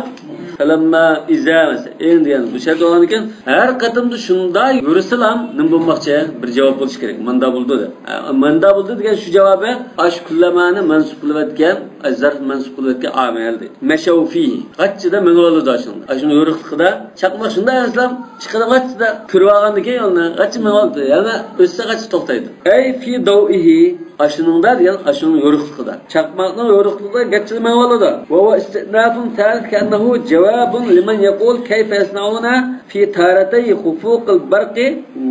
فەلەمما، ئىزا مەسىلەن، ئىن دېگەن بۇ شەرت بولغاندىكىن، ھەر قېتىمدا شۇنداق يورۇسىلام نېمە بولماقچى؟ بىر جاۋاب بولۇشى كېرەك. ماندا بولدى دەپ. ھە، ماندا بولدى دېگەن شۇ جاۋابى، ئاشۇ كۇللەمانى مەنسۇب قىلىۋەتكەن زەرپ مەنسۇب قىلىۋەتكەن ئامىل دەيدۇ. مەشەۋ فىھى. غاچچىدا مېڭىۋالىدۇ ئاشۇنىڭدا. ئاشۇنىڭ يورۇقلۇقىدا چاقماق شۇنداق ئەسلام چىقىدۇ غاچچىدا. كۆرۈۋالغاندىن كېيىن يولنى غاچچا مېڭىۋالىدۇ. يەنە ئۆتسە غاچچا توختايدۇ. ئەي فى دەۋئىھى. ئاشۇنىڭدا دېگەن ئاشۇنىڭ يورۇقلۇقىدا. چاقماقنىڭ يورۇقلۇقىدا غاچچىدا مېڭىۋالىدۇ. ۋە ھۇۋە ئىستىئنافۇن سالىس كەئەننەھۇ جاۋابۇن لىمەن يەقۇل كەيفە يەسنەئۇنە فى تارەتەي خۇفۇقىل بەرقى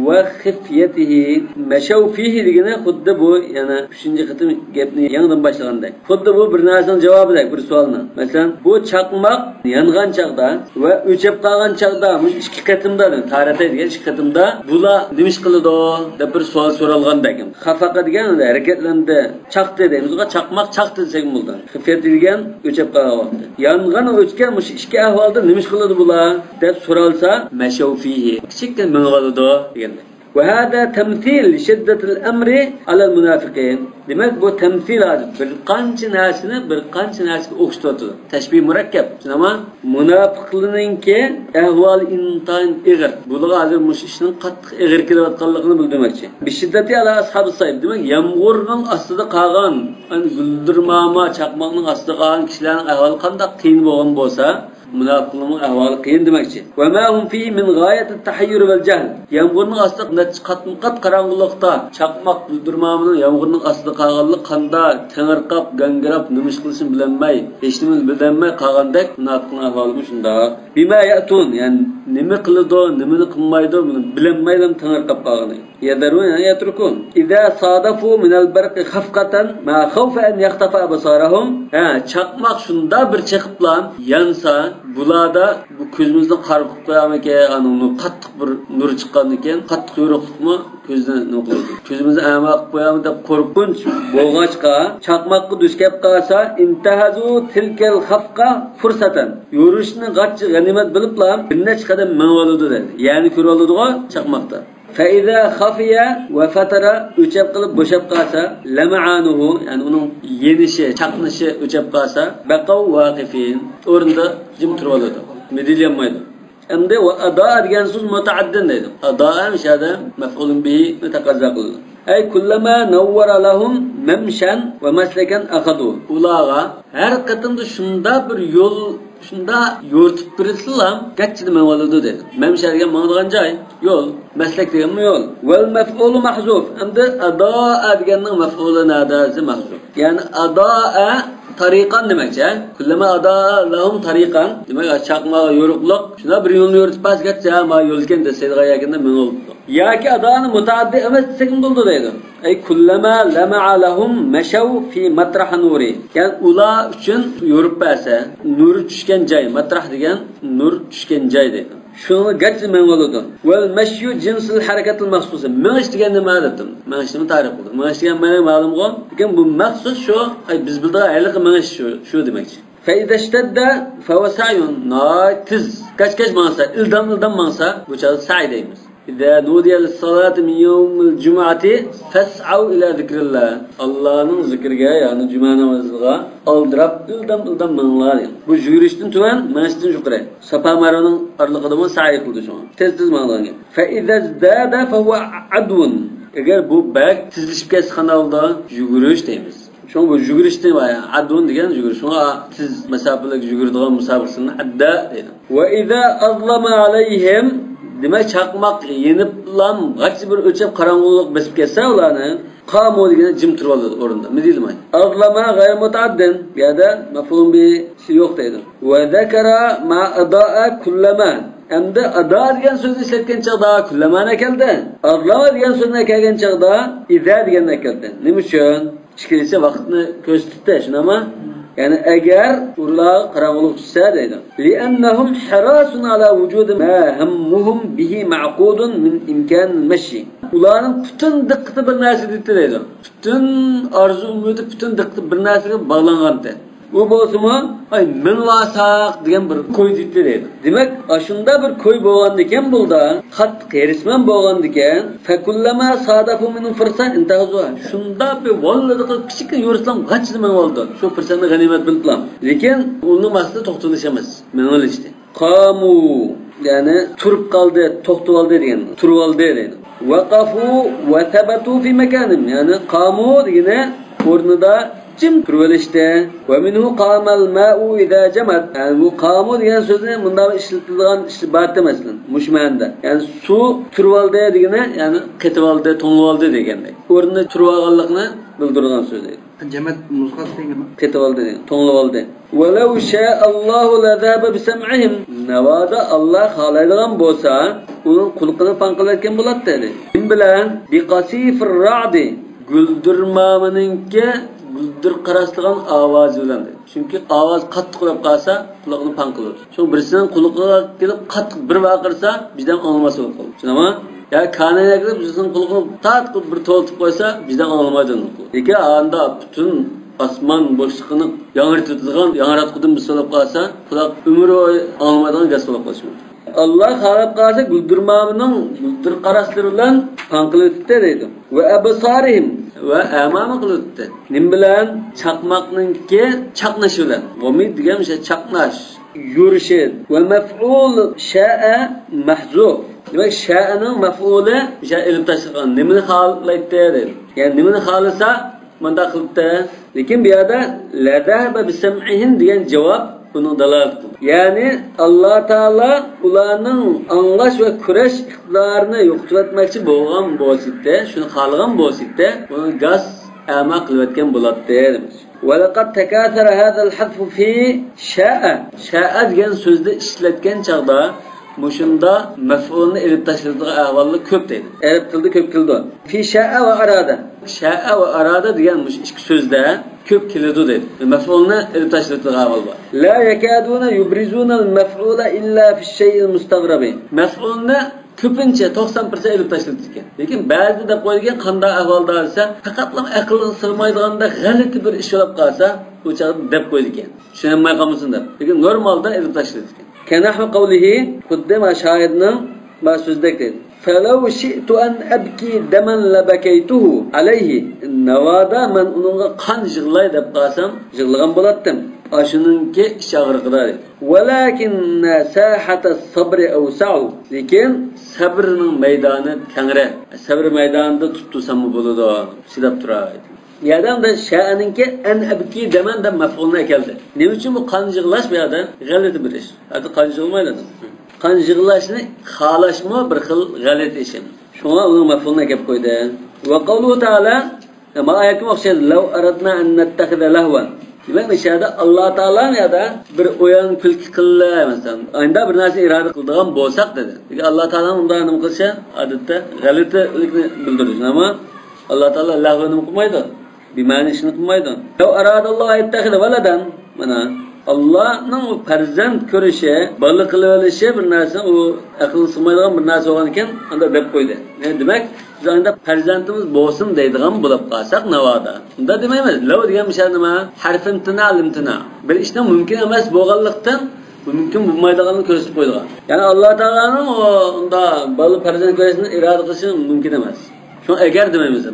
ۋە خىفيەتىھى. مەشەۋ فىھى دېگىنى خۇددى بۇ، يەنە ئۈچىنچى قېتىم گەپنى يېڭىدىن باشلىغاندەك. خۇددى بۇ بىر نەرسىنىڭ جاۋابىدەك بىر سوئالنىڭ. مەسىلەن، بۇ چاقماق يانغان چاغدا ۋە ئۆچەپ قالغان چاغدا، مۇشۇ ئىككى قېتىمدا، تارەتەي دېگەن ئىككى قېتىمدا بۇلار نېمە ئىش قىلىدۇ دەپ بىر سوئال سورالغاندەك. خەفەقە دېگەن ھەرىكەتلەندى، چاقتى دەيمىزغۇ، چاقماق چاقتى دېسەك بولىدۇ. خىفيەت دېگەن ئۆچەپ قالغان ۋاقتى. يانغان، ئۆچكەن مۇشۇ ئىككى ئەھۋالدا نېمە ئىش قىلىدۇ بۇلار دەپ سورالسا، مەشەۋ فىھى، كىچىككىنە مېڭىۋالىدۇ دېگەندەك. وهذا تمثيل لشدة الأمر على المنافقين. دېمەك، بۇ تەمسىل ھازىر بىر قانچە نەرسىنى بىر قانچە نەرسىگە ئوخشىتىۋاتىدۇ. تەشبىھ مۇرەككەپ. شۇنداقمۇ؟ مۇناپىقلارنىڭكى ئەھۋالى ئىنتايىن ئېغىر. بۇلارغا ھازىر مۇشۇ ئىشنىڭ قاتتىق ئېغىر كېلىۋاتقانلىقىنى بىلدۈرمەكچى. بشدة على أصحاب الصيف. دېمەك، يامغۇرنىڭ ئاستىدا قالغان، يەنى گۈلدۈرماما چاقماقنىڭ ئاستىدا قالغان كىشىلەرنىڭ ئەھۋالى قانداق قىيىن بولغان بولسا، مۇناپىقلارنىڭ ئەھۋالى قىيىن دېمەكچى. وما هم فيه من غاية التحير والجهل. يامغۇرنىڭ ئاستىدا نەچچە قاتمۇ قات قاراڭغۇلۇقتا، چاقماق گۈلدۈرمامىنىڭ يامغۇرنىڭ ئاستىدا قالغانلىق قاندا تېڭىرقاپ، گاڭگىراپ، نېمە ئىش قىلىشىنى بىلەلمەي، ھېچنېمىنى بىلەلمەي قالغاندەك مۇناپىقنىڭ ئەھۋالىمۇ شۇنداق. بما يأتون، يەنى نېمە قىلىدۇ، نېمىنى قىلمايدۇ، بۇنى بىلەلمەيلا تېڭىرقاپ قالغىنى. يذرون، يتركون. إذا صادفوا من البرق خفقة ما خوف أن يخطف أبصارهم. ھە، چاقماق شۇنداق بىر چېقىپلا يانسا، بۇلاردا بۇ كۆزىمىزنى قارا قىلىپ قويارمىكىن، ئانىڭ قاتتىق بىر نۇر چىققاندىكىن، قاتتىق يورۇقلۇقمۇ كۆزنى نېمە قىلىدۇ. كۆزىمىزنى ئەما قىلىپ قويارمۇ دەپ قورقۇنچ بولغاچقا، چاقماققا دۇچ كەپ قالسا، انتهزوا تلك الخفقة فرصة. يورۇشنى غاچچا غەنىيمەت بىلىپلا بىر نەچچە قەدەم مېڭىۋالىدۇ دەيدۇ. يەنى كۆرۈۋالىدىغۇ چاقماقتا. فإذا خفي وفتر، ئۆچەپ قېلىپ بوشاپ قالسا، لمعانه، يەنى ئۇنىڭ يېنىشى، چاقنىشى ئۆچەپ قالسا، بقوا واقفين، ئورنىدا جىم تۇرۇۋالىدۇ، مىدىرلىيالمايدۇ. ئەمدى وأضاء دېگەن سۆز مۇتەئەددىن دەيدۇ. أضاء مۇشۇ يەردە مەفئۇلۇن بىھىنى تەقەززا قىلىدۇ. أي كلما نور لهم ممشى ومسلكا أخذوه. ئۇلارغا ھەر قېتىمدا شۇنداق بىر يول، شۇنداق يورۇتۇپ بېرىلسىلا، غاچچىدا مېڭىۋالىدۇ دەيدۇ. مەمشى دېگەن ماڭىدىغان جاي، يول. مەسلەك دېگەنمۇ يول. والمفعول محذوف. ئەمدى أضاء دېگەننىڭ مەفئۇلى نەدە دېسە مەھزۇف. يەنى أضاء طريقا دېمەكچى. كلما أضاء لهم طريقا. دېمەك، چاقماق يورۇقلۇق شۇنداق بىر يولنى يورۇتۇپ بەرسە، ما يول ئىكەن دېسەيدىغان يەرگىندە مېڭىۋالىدۇ. ياكى أضاءنى مۇتەئەددى ئەمەس دېسەكمۇ بولىدۇ دەيدۇ. أي كلما لمع لهم مشوا في مطرح نوره. يەنى ئۇلار ئۈچۈن يورۇپ بەرسە، نۇر چۈشكەن جاي، مەتراھ دېگەن نۇر چۈشكەن جاي دەيدۇ. شۇنىڭغا غاچچىدا مېڭىۋالىدۇ. والمشي جنس الحركة المخصوصة. مېڭىش دېگەن نېمە دەپتىم؟ مېڭىشنىمۇ تەرىپ قىلدى. مېڭىش دېگەن مەنە مەلۇم غۇ. لېكىن بۇ مەخسۇس شۇ، ئاي، بىز بىلىدىغان ھېلىقى مېڭىش شۇ، شۇ دېمەكچى. فإذا اشتد فهو سعي. ناھايىتى تېز، كەچ-كەچ ماڭسا، ئىلدام-ئىلدام ماڭسا، بۇ چاغدا سەي دەيمىز. إذا نودي للصلاة من يوم الجمعة فاسعوا إلى ذكر الله. ئاللانىڭ زىكرىگە، يەنى جۈمە نامىزىغا ئالدىراپ ئىلدام-ئىلدام مېڭىڭلار دېگەن. بۇ يۈگۈرۈشتىن تۆۋەن، مېڭىشتىن يۇقىرى. ساپا مەرۋىنىڭ ئارىلىقىدىمۇ سەي قىلىدۇ شۇڭا. تېز-تېز ماڭىدىغان گەپ. فإذا ازداد فهو عدو. ئەگەر بۇ بەك تېزلىشىپ كەتسە قانداق بولىدۇ؟ يۈگۈرۈش دەيمىز. شۇڭا بۇ يۈگۈرۈشتىن ئىبارەت. ئاددۇن دېگەن يۈگۈرۈش. شۇڭا تېز مەساپىلىك يۈگۈرىدىغان مۇسابىقىسىنى ئەددە دەيدۇ. وإذا أظلم عليهم، دېمەك، چاقماق يېنىپلام غاچچا بىر ئۆچەپ قاراڭغۇلۇق بېسىپ كەتسە ئۇلارنى، قاموا دېگەندە جىم تۇرۇۋالىدۇ ئورنىدا، مىدىرلىمايدۇ. أظلم غير متعد، بۇ يەردە مەفئۇل بىھىسى يوق دەيدۇ. وذكر مع أضاء كلما. ئەمدى أضاء دېگەن سۆزنى ئىشلەتكەن چاغدا كلمانى ئەكەلدى. أظلم دېگەن سۆزنى ئەكەلگەن چاغدا إذا دېگەننى ئەكەلدى. نېمە ئۈچۈن؟ ئىككىلىسى ۋاقىتنى كۆرسىتىپتۇ، شۇنداقمۇ؟ يەنى ئەگەر ئۇلارغا قاراڭغۇلۇق چۈشسە دەيدۇ. لأنهم حراص على وجود ما همهم به معقود من إمكان المشي. ئۇلارنىڭ پۈتۈن دىققىتى بىر نەرسىدە ئىدى دەيدۇ. پۈتۈن ئارزۇ ئۈمىدى، پۈتۈن دىققىتى بىر نەرسىگە باغلانغانتى. ئۇ بولسىمۇ، ئاي، مېڭىۋالساق دېگەن بىر كويدا ئىدى دەيدۇ. دېمەك، ئاشۇنداق بىر كوي بولغاندىكەن بۇلدا، قاتتىق ھېرىسمەن بولغاندىكەن، فكلما صادفوا منه فرصة انتهزوها. شۇنداق بىر ۋاللىدىغا كىچىككىنە يورۇسلام غاچچىدا مېڭىۋالىدۇ. شۇ پۇرسەتنى غەنىيمەت بىلىپلا. لېكىن ئۇنىڭ مەقسىتى توختىلىش ئەمەس، مېڭىۋېلىشتى. قاموا، يەنى تۇرۇپ قالدى، توختىۋالدى دېگەن. تۇرۇۋالدى دەيدۇ. وقفوا وثبتوا في مكانهم، يەنى قاموا دېگىنى ئورنىدا جىم تۇرۇۋېلىشتى. ومنه قام الماء إذا جمد. يەنى بۇ قامۇ دېگەن سۆزنى مۇنداق ئىشلىتىدىغان ئىش بارتى، مەسىلەن، مۇشۇ مەنىدە. يەنى سۇ تۇرۇۋالدى دېگىنى، يەنى قېتىۋالدى، توڭلىۋالدى دېگەندەك. ئورنىنى تۇرۇۋالغانلىقنى بىلدۈرىدىغان سۆز دەيدۇ. جەمەت نۇسخاسى دېگەن. قېتىۋالدى دېگەن، توڭلىۋالدى. ولو شاء الله لذهب بسمعهم. ناۋادا ئاللا خالايدىغان بولسا، ئۇنىڭ قۇلىقىنى پاڭ قىلىۋەتكەن بولاتتى، دېدى. نېمە بىلەن؟ بقصيف الرعد. گۈلدۈرمامىنىڭكى گۈلدۈر قاراسلىغان ئاۋازى بىلەن، دېدى. چۈنكى ئاۋاز قاتتىق بولۇپ قالسا، قۇلىقىنى پاڭ قىلىدۇ. شۇڭا بىرسىنىڭ قۇلىقىغا كېلىپ قاتتىق بىر ۋارقىرىسا، بىردەم ئاڭلىماس بولۇپ قالىدۇ. چۈشىنەما؟ يا كانايلارغا بىرسىنىڭ قۇلىقىنى تارتقۇپ بىر توۋلىتىپ قويسا، بىردەم ئاڭلىمايدۇ. لېكىن ئاندا پۈتۈن ئاسمان بوشلۇقىنى ياڭرىتىۋېتىدىغان ياڭراتقۇدىن بىر سولۇپ قالسا، قۇلاق ئۆمرى بويى ئاڭلىمايدىغان گاس بولۇپ قېلىشى مۇمكىن. ئاللا خالاپ قالسا، گۈلدۈرمامىنىڭ گۈلدۈر قاراسلىرى بىلەن پاڭ قىلىۋېتىپتۇ دەيدۇ. وأبصارهم. ۋە ئەمامۇ قىلىۋېتىپتۇ. نېمە بىلەن؟ چاقماقنىڭكى چاقنىشى بىلەن. غۇمى دېگەن مۇشۇ چاقناش، يورۇشى. ومفعول شاء محذوف. دېمەك، شائەنىڭ مەفئۇلى مۇشۇ ئېلىپ تاشلىغان. نېمىنى خالايتتى دەيدۇ. يەنى نېمىنى خالىسا، مۇنداق قىلىپتۇ. لېكىن بۇ يەردە لذهب بسمعهم دېگەن جاۋاب بۇنىڭ دالالىتى قىلىدۇ. يەنى ئاللا تائالا ئۇلارنىڭ ئاڭلاش ۋە كۆرۈش ئىقتىدارىنى يوقىتىۋەتمەكچى بولغان بولسىدى، شۇنى خالىغان بولسىدى، ئۇنى گاس ئەما قىلىۋەتكەن بولاتتى، دېمەكچى. ولقد تكاثر هذا الحذف في شاء. شاء دېگەن سۆزدە ئىشلەتكەن چاغدا مۇشۇندا مەفئۇلنى ئېلىپ تاشلىتىدىغان ئەھۋاللار كۆپ دەيدۇ. ئەرەب تىلىدا كۆپ كېلىدۇ. في شاء وأراد. شاء ۋە ئارادە دېگەن مۇشۇ ئىككى سۆزدە كۆپ كېلىدۇ دەيدۇ. مەفئۇلنى ئېلىپ تاشلىتىدىغان ئەھۋال بار. لا يكادون يبرزون المفعول إلا في الشيء المستغرب. مەفئۇلنى كۆپىنچە توقسان پىرسەنت ئېلىپ تاشلىتىدىكەن. لېكىن بەزىدە دەپ قويىدىكەن، قانداق ئەھۋالدا دېسە، پەقەتلا ئەقىلگە سىغمايدىغاندا غەلىتە بىر ئىش بولۇپ قالسا، ئۇ چاغدا دەپ قويىدىكەن. چۈشىنەلمەي قالمىسۇن دەپ. لېكىن نورمالدا ئېلىپ تاشلىتىدىكەن. كنحو قوله، خۇددى مانا شائىرنىڭ مانا سۆزىدەك دەيدۇ. فلو شئت أن أبكي دما لبكيته عليه. ناۋادا مەن ئۇنىڭغا قان يىغلاي دەپ قالسام، يىغلىغان بولاتتىم. ئاشۇنىڭكى ئىچ ئاغرىقىدا دەيدۇ. ولكن ساحة الصبر أوسع. لېكىن سەبرنىڭ مەيدانى كەڭرەك. سەبر مەيدانىدا تۇتۇلساممۇ بولىدۇ، چىداپ تۇراي. يەردە ئەمدى شائىرنىڭكى ئەن ئەبكى دەمەن دەپ مەفئۇلنى ئەكەلدى. نېمە ئۈچۈن بۇ قان يىغلاش بۇ يەردە؟ غەلىتە بىر ئىش. ھەتتا قان يىغلىمايدۇ. قان يىغلاشنى خالاشمۇ بىر خىل غەلىتە ئىش. شۇڭا ئۇنىڭ مەفئۇلىنى ئەكەپ قويدى. وقوله تعالى، ما ئايەتكە ئوخشايدۇ. لو أردنا أن نتخذ لهوا. دېمەك، مۇشۇ يەردە ئاللا تائالا يەردە بىر ئويۇن كۈلكە قىلىلى، مەسىلەن، ئاينىدا بىر نەرسە ئىرادە قىلىدىغان بولساق دېدى. لېكىن ئاللا تائالانىڭ ئۇنداق نېمە قىلىشى ئادەتتە غەلىتىلىكنى بىلدۈرىدۇ. ئەمما ئاللا تائالا لەھۋ نېمە قىلمايدۇ. بىمەنە ئىشنى قىلمايدۇ. لو أراد الله أن يتخذ ولدا. مانا، ئاللانىڭ پەرزەنت كۆرۈشى، بالا قىلىۋېلىشى بىر نەرسە، ئۇ ئەقىلگە سىغمايدىغان بىر نەرسە بولغان ئىكەن، ئانداق دەپ قويدى. يەنى دېمەك، بىز ئانداق پەرزەنتىمىز بولسۇن دەيدىغان بولۇپ قالساق ناۋادا. ئۇنداق دېمەيمىز. لو دېگەن مۇشۇ نېمە؟ ھەرف ئىمتىنا، ئىمتىنا. بىر ئىشنىڭ مۇمكىن ئەمەس بولغانلىقتىن، مۇمكىن بولمايدىغانلىقىنى كۆرسىتىپ قويىدىغان. يەنى ئاللا تائالانىڭ ئۇ ئۇنداق بالا پەرزەنت كۆرۈشنى ئىرادە قىلىشى مۇمكىن ئەمەس. شۇڭا ئەگەر دېمەيمىز.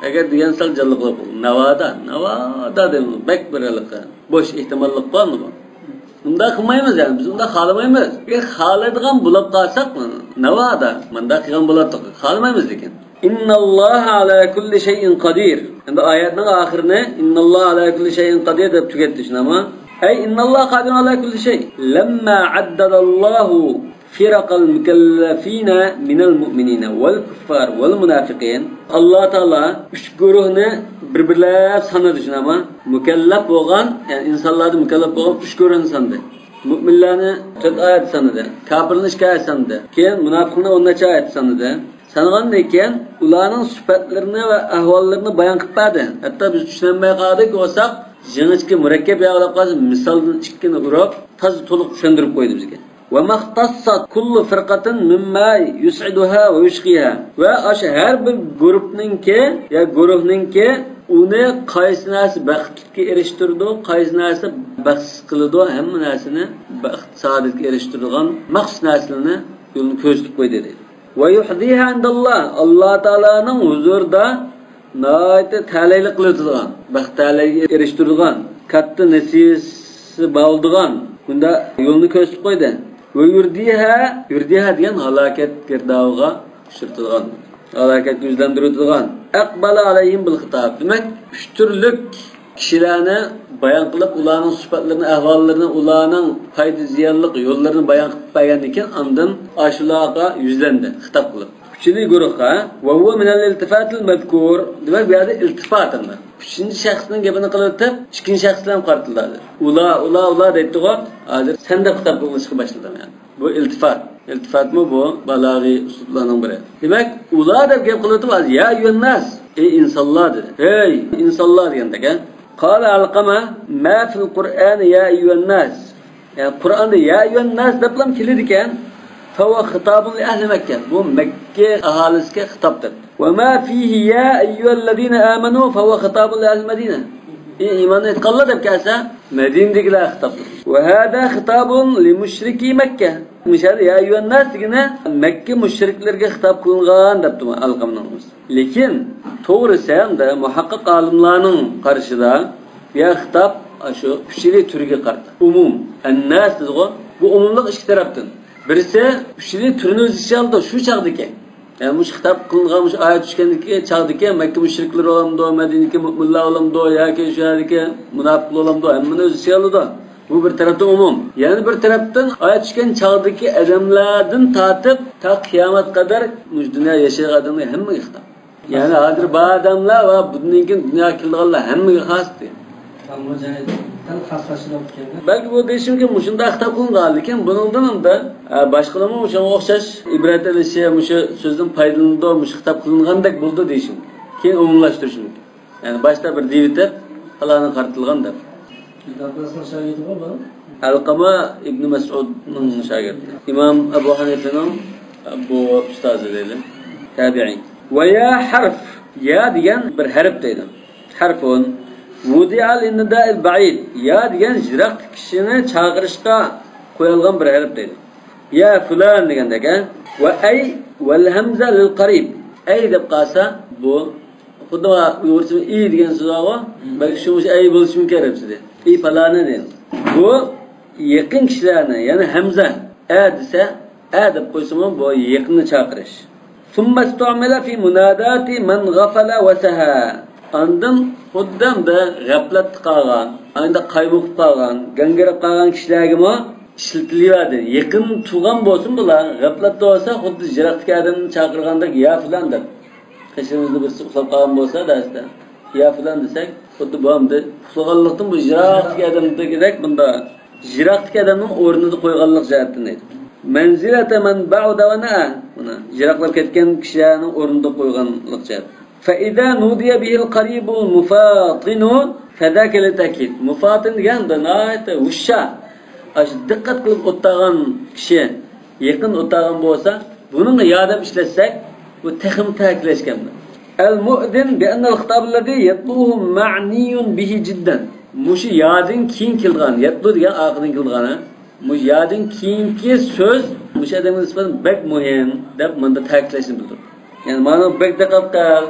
ئەگەر دېگەن سەل جانلىقراق بولىدۇ. ناۋادا، ناۋادا دەيمىز. بەك بىر ھېلىقى بوش ئېھتىماللىق بارمۇ بۇ؟ ئۇنداق قىلمايمىز يەنى. بىز ئۇنداق خالىمايمىز. ئەگەر خالايدىغان بولۇپ قالساق، ناۋادا مۇنداق قىلغان بولاتتۇق. خالىمايمىز لېكىن. إن الله على كل شيء قدير. ئەمدى ئايەتنىڭ ئاخىرىنى إن الله على كل شيء قدير دەپ تۈگەتتى، شۇنداقمۇ؟ أي إن الله قادر على كل شيء. لما عدد الله فرق المكلفين من المؤمنين والكفار والمنافقين. ئاللا تائالا ئۈچ گۇرۇھنى بىر-بىرلەپ سانىدى، شۇنداقمۇ؟ مۇكەللەپ بولغان، يەنى ئىنسانلاردا مۇكەللەپ بولغان ئۈچ گۇرۇھنى ساندى. مۇئمىنلارنى تۆت ئايەت ساندى. كاپىرلارنى ئىككى ئايەت ساندى. كېيىن مۇناپىقلارنى ئون نەچچە ئايەت ساندى. سانىغاندىن كېيىن ئۇلارنىڭ سۈپەتلىرىنى ۋە ئەھۋاللىرىنى بايان قىلىپ بەردى. ھەتتا بىز چۈشىنەلمەي قالدۇق بولساق، يېڭىچە مۇرەككەپ ياغلاپ قالسا، مىسالدىن ئىككىنى ئۇرۇپ، تازا تولۇق چۈشەندۈرۈپ قويدى بىزگە. وما اختصت كل فرقة مما يسعدها ويشقيها. ۋە ئاشۇ ھەر بىر گۇرۇپنىڭكى يا گۇرۇھنىڭكى ئۇنى قايسى نەرسە بەختلىككە ئېرىشتۈرىدۇ، قايسى نەرسە بەختسىز قىلىدۇ، ھەممە نەرسىنى بەخت سائادەتكە ئېرىشتۈرىدىغان مەخسۇس نەرسىلەرنى يولىنى كۆرسىتىپ قويدى، دەيدۇ. ويحظيها عند الله. ئاللا تائالانىڭ ھۇزۇرىدا ناھايىتى تەلەيلىك قىلىۋېتىدىغان، بەخت تەلەيگە ئېرىشتۈرىدىغان، كاتتا نېسىۋىسى بولىدىغان بۇنداق يولنى كۆرسىتىپ قويدى. ويرديها، يرديها دېگەن ھالاكەت گىردابىغا ئۇچرىتىدىغان، ھالاكەتكە يۈزلەندۈرۈۋېتىدىغان. أقبل عليهم بالخطاب. دېمەك، ئۈچ تۈرلۈك كىشىلەرنى بايان قىلىپ، ئۇلارنىڭ سۈپەتلىرىنى، ئەھۋاللىرىنى، ئۇلارنىڭ پايدا، زىيانلىق يوللىرىنى بايان قىلىپ بەرگەندىن كېيىن، ئاندىن ئاشۇلارغا يۈزلەندى، خىتاب قىلىپ. ئۈچىنچى گۇرۇھقا، ۋە ھۇۋە مىنەل ئىلتىفاتىل مەزكۇر، دېمەك، بۇ يەردە ئىلتىپات ئەمدى. ئۈچىنچى شەخسنىڭ گېپىنى قىلىۋېتىپ، ئىككىنچى شەخس بىلەن قارىتىلدى ھازىر. ئۇلار، ئۇلار، ئۇلار دەيتتىغۇ، ھازىر سەن دەپ خىتاب قىلىشقا باشلىدى يەنى. بۇ ئىلتىپات. ئىلتىپاتمۇ بۇ بالاغىي ئۇسلۇبلارنىڭ بىرى. دېمەك، ئۇلار دەپ گەپ قىلىۋېتىپ، ھازىر يا ئەييۇھەنناس، ئەي ئىنسانلار دېدى. ھەي ئىنسانلار دېگەندەك، ھە؟ قال علقمة، ما في القرآن يا أيها الناس. يەنى قۇرئاندا يا ئەييۇھەنناس دەپلا كېلىدىكەن. فهو خطاب لأهل مكة. بۇ مەككە ئاھالىسىگە خىتاب دەپ. وما فيه يا أيها الذين آمنوا فهو خطاب لأهل المدينة. ئى ئىمان ئېيتقانلار دەپ كەلسە، مەدىنىدىكىلەرگە خىتاب. وهذا خطاب لمشركي مكة. مۇشۇ يەردە يا ئەييۇھەنناس دېگىنى مەككە مۇشرىكلىرىگە خىتاب قىلىنغان دەپتۇ ئالقامنىڭ ئۆزى. لېكىن توغرىسى ھەمدە مۇھەققىق ئالىملارنىڭ قارىشىدا بۇ يەر خىتاب شۇ ئۈچىلى تۈرگە قارىتا. ئومۇم، ئەنناس دېدىغۇ، بۇ ئومۇملۇق ئىككى تەرەپتىن. بىرسى ئۈچىلى تۈرنى ئۆز ئىچىگە ئالىدۇ شۇ چاغدىكى. يەنى مۇشۇ خىتاب قىلىنغان مۇشۇ ئايەت چۈشكەندىكى چاغدىكى مەككە مۇشرىكلىرى بولامدۇ، مەدىنىدىكى مۆمىنلەر بولامدۇ ياكى شۇ يەردىكى مۇناپىقلار بولامدۇ، ھەممىنى ئۆز ئىچىگە ئالىدۇ. بۇ بىر تەرەپتىن ئومۇم. يەنە بىر تەرەپتىن ئايەت چۈشكەن چاغدىكى ئادەملەردىن تارتىپ تا قىيامەت قەدەر مۇشۇ دۇنيا ياشايدىغان ئادەملەر ھەممىگە خىتاب. يەنى ھازىر بار ئادەملەر ۋە بۇندىن كېيىن دۇنياغا كېلىدىغانلار ھەممىگە خاس دېگەن. ئەمما جايدا دەل خاسلاشتۇرۇپ كەلگەن. بەلكى بۇ دېيىشىمكى مۇشۇنداق خىتاب قىلىنغان، لېكىن بۇنىڭدىن ئەمدى، ئە، باشقىلارمۇ شۇنىڭغا ئوخشاش ئىبرەت ئېلىشى، مۇشۇ سۆزدىن پايدىلىنىدۇ، مۇشۇ خىتاب قىلىنغاندەك بولىدۇ دېيىشىم. كېيىن ئومۇملاشتۇرۇشى مۇمكىن. يەنى باشتا بىر دېيىۋېتىپ، پالانىغا قارىتىلغان دەپ. ئىبن ئابباسنىڭ شاگىرتىغۇ بۇ؟ ئەلقەمە ئىبنى مەسئۇدنىڭ شاگىرتى. ئىمام ئەبۇ ھەنىفىنىڭ بۇ ئۇستازى دەيلى. تابىئىي. ۋە يا ھەرف. يا دېگەن بىر ھەرپ دەيدۇ. ھەرفۇن. ۋۇدىئە لىننىدائىل بەئىد. يا دېگەن يىراق كىشىنى چاقىرىشقا قويۇلغان بىر ھەرپ دەيدۇ. يا فۇلان دېگەندەك، ھە؟ ۋە ئەي ۋەل ھەمزە لىل قەرىب. ئەي دەپ قالسا، بۇ خۇددى ئۇيغۇرچە ئى دېگەن سۆز بارغۇ، بەلكى شۇ ئەي بولۇشى مۇمكىن ئەرەبچىدە. ئى پالانى دېگەن. بۇ يېقىن كىشىلەرنى، يەنى ھەمزە، ئە دېسە، ئە دەپ قويسىمۇ بۇ يېقىننى چاقىرىش. ثم استعمل في منادات من غفل وسهى. ئاندىن خۇددى ئەمدى غەپلەتتە قالغان، ئاندىن قايمۇقۇپ قالغان، گاڭگىراپ قالغان كىشىلەرگىمۇ ئىشلىتىلىۋەردى. يېقىن تۇرغان بولسۇن بۇلار، غەپلەتتە بولسا خۇددى يىراقتىكى ئادەمنى چاقىرغاندەك يا فۇلان دەپ. قېشىمىزدا بىرسى ئۇخلاپ قالغان بولسا دەرستە، يا فۇلان دېسەك، خۇددى بۇ ئەمدى ئۇخلىغانلىقتىن بۇ يىراقتىكى ئادەمدىكىدەك بۇنداق يىراقتىكى ئادەمنىڭ ئورنىدا قويغانلىق جەھەتتىن دەيدۇ. مەنزىلەتە مەن بەئۇدە ۋە نەئە. مانا، يىراقلاپ كەتكەن كىشىلەرنىڭ ئورنىدا قويغانلىق جەھەت. فەئىزا نۇدىيە بىھىل قەرىبۇل مۇفاتىنۇ فەزاكە لىتەكىد. مۇفاتىن دېگەن ناھايىتى ھوشيار، ئاشۇ دىققەت قىلىپ ئولتۇرغان كىشى، يېقىن ئولتۇرغان بولسا، بۇنىڭغا يا دەپ ئىشلەتسەك، بۇ تېخىمۇ تەكىتلەشكەن. ئەل مۇئزىن بىئەننەل خىتابەللەزى يەتلۇھۇ مەئنىيۇن بىھى جىددەن. مۇشۇ يادىن كېيىن كېلىدىغان، يەتلۇ دېگەن ئارقىدىن كېلىدىغان، ھە؟ مۇشۇ يادىن كېيىنكى سۆز مۇشۇ ئادەمگە نىسبەتەن بەك مۇھىم دەپ مۇندا تەكىتلەشنى بىلدۈرىدۇ. يەنى مانا بەك دىققەت قىل،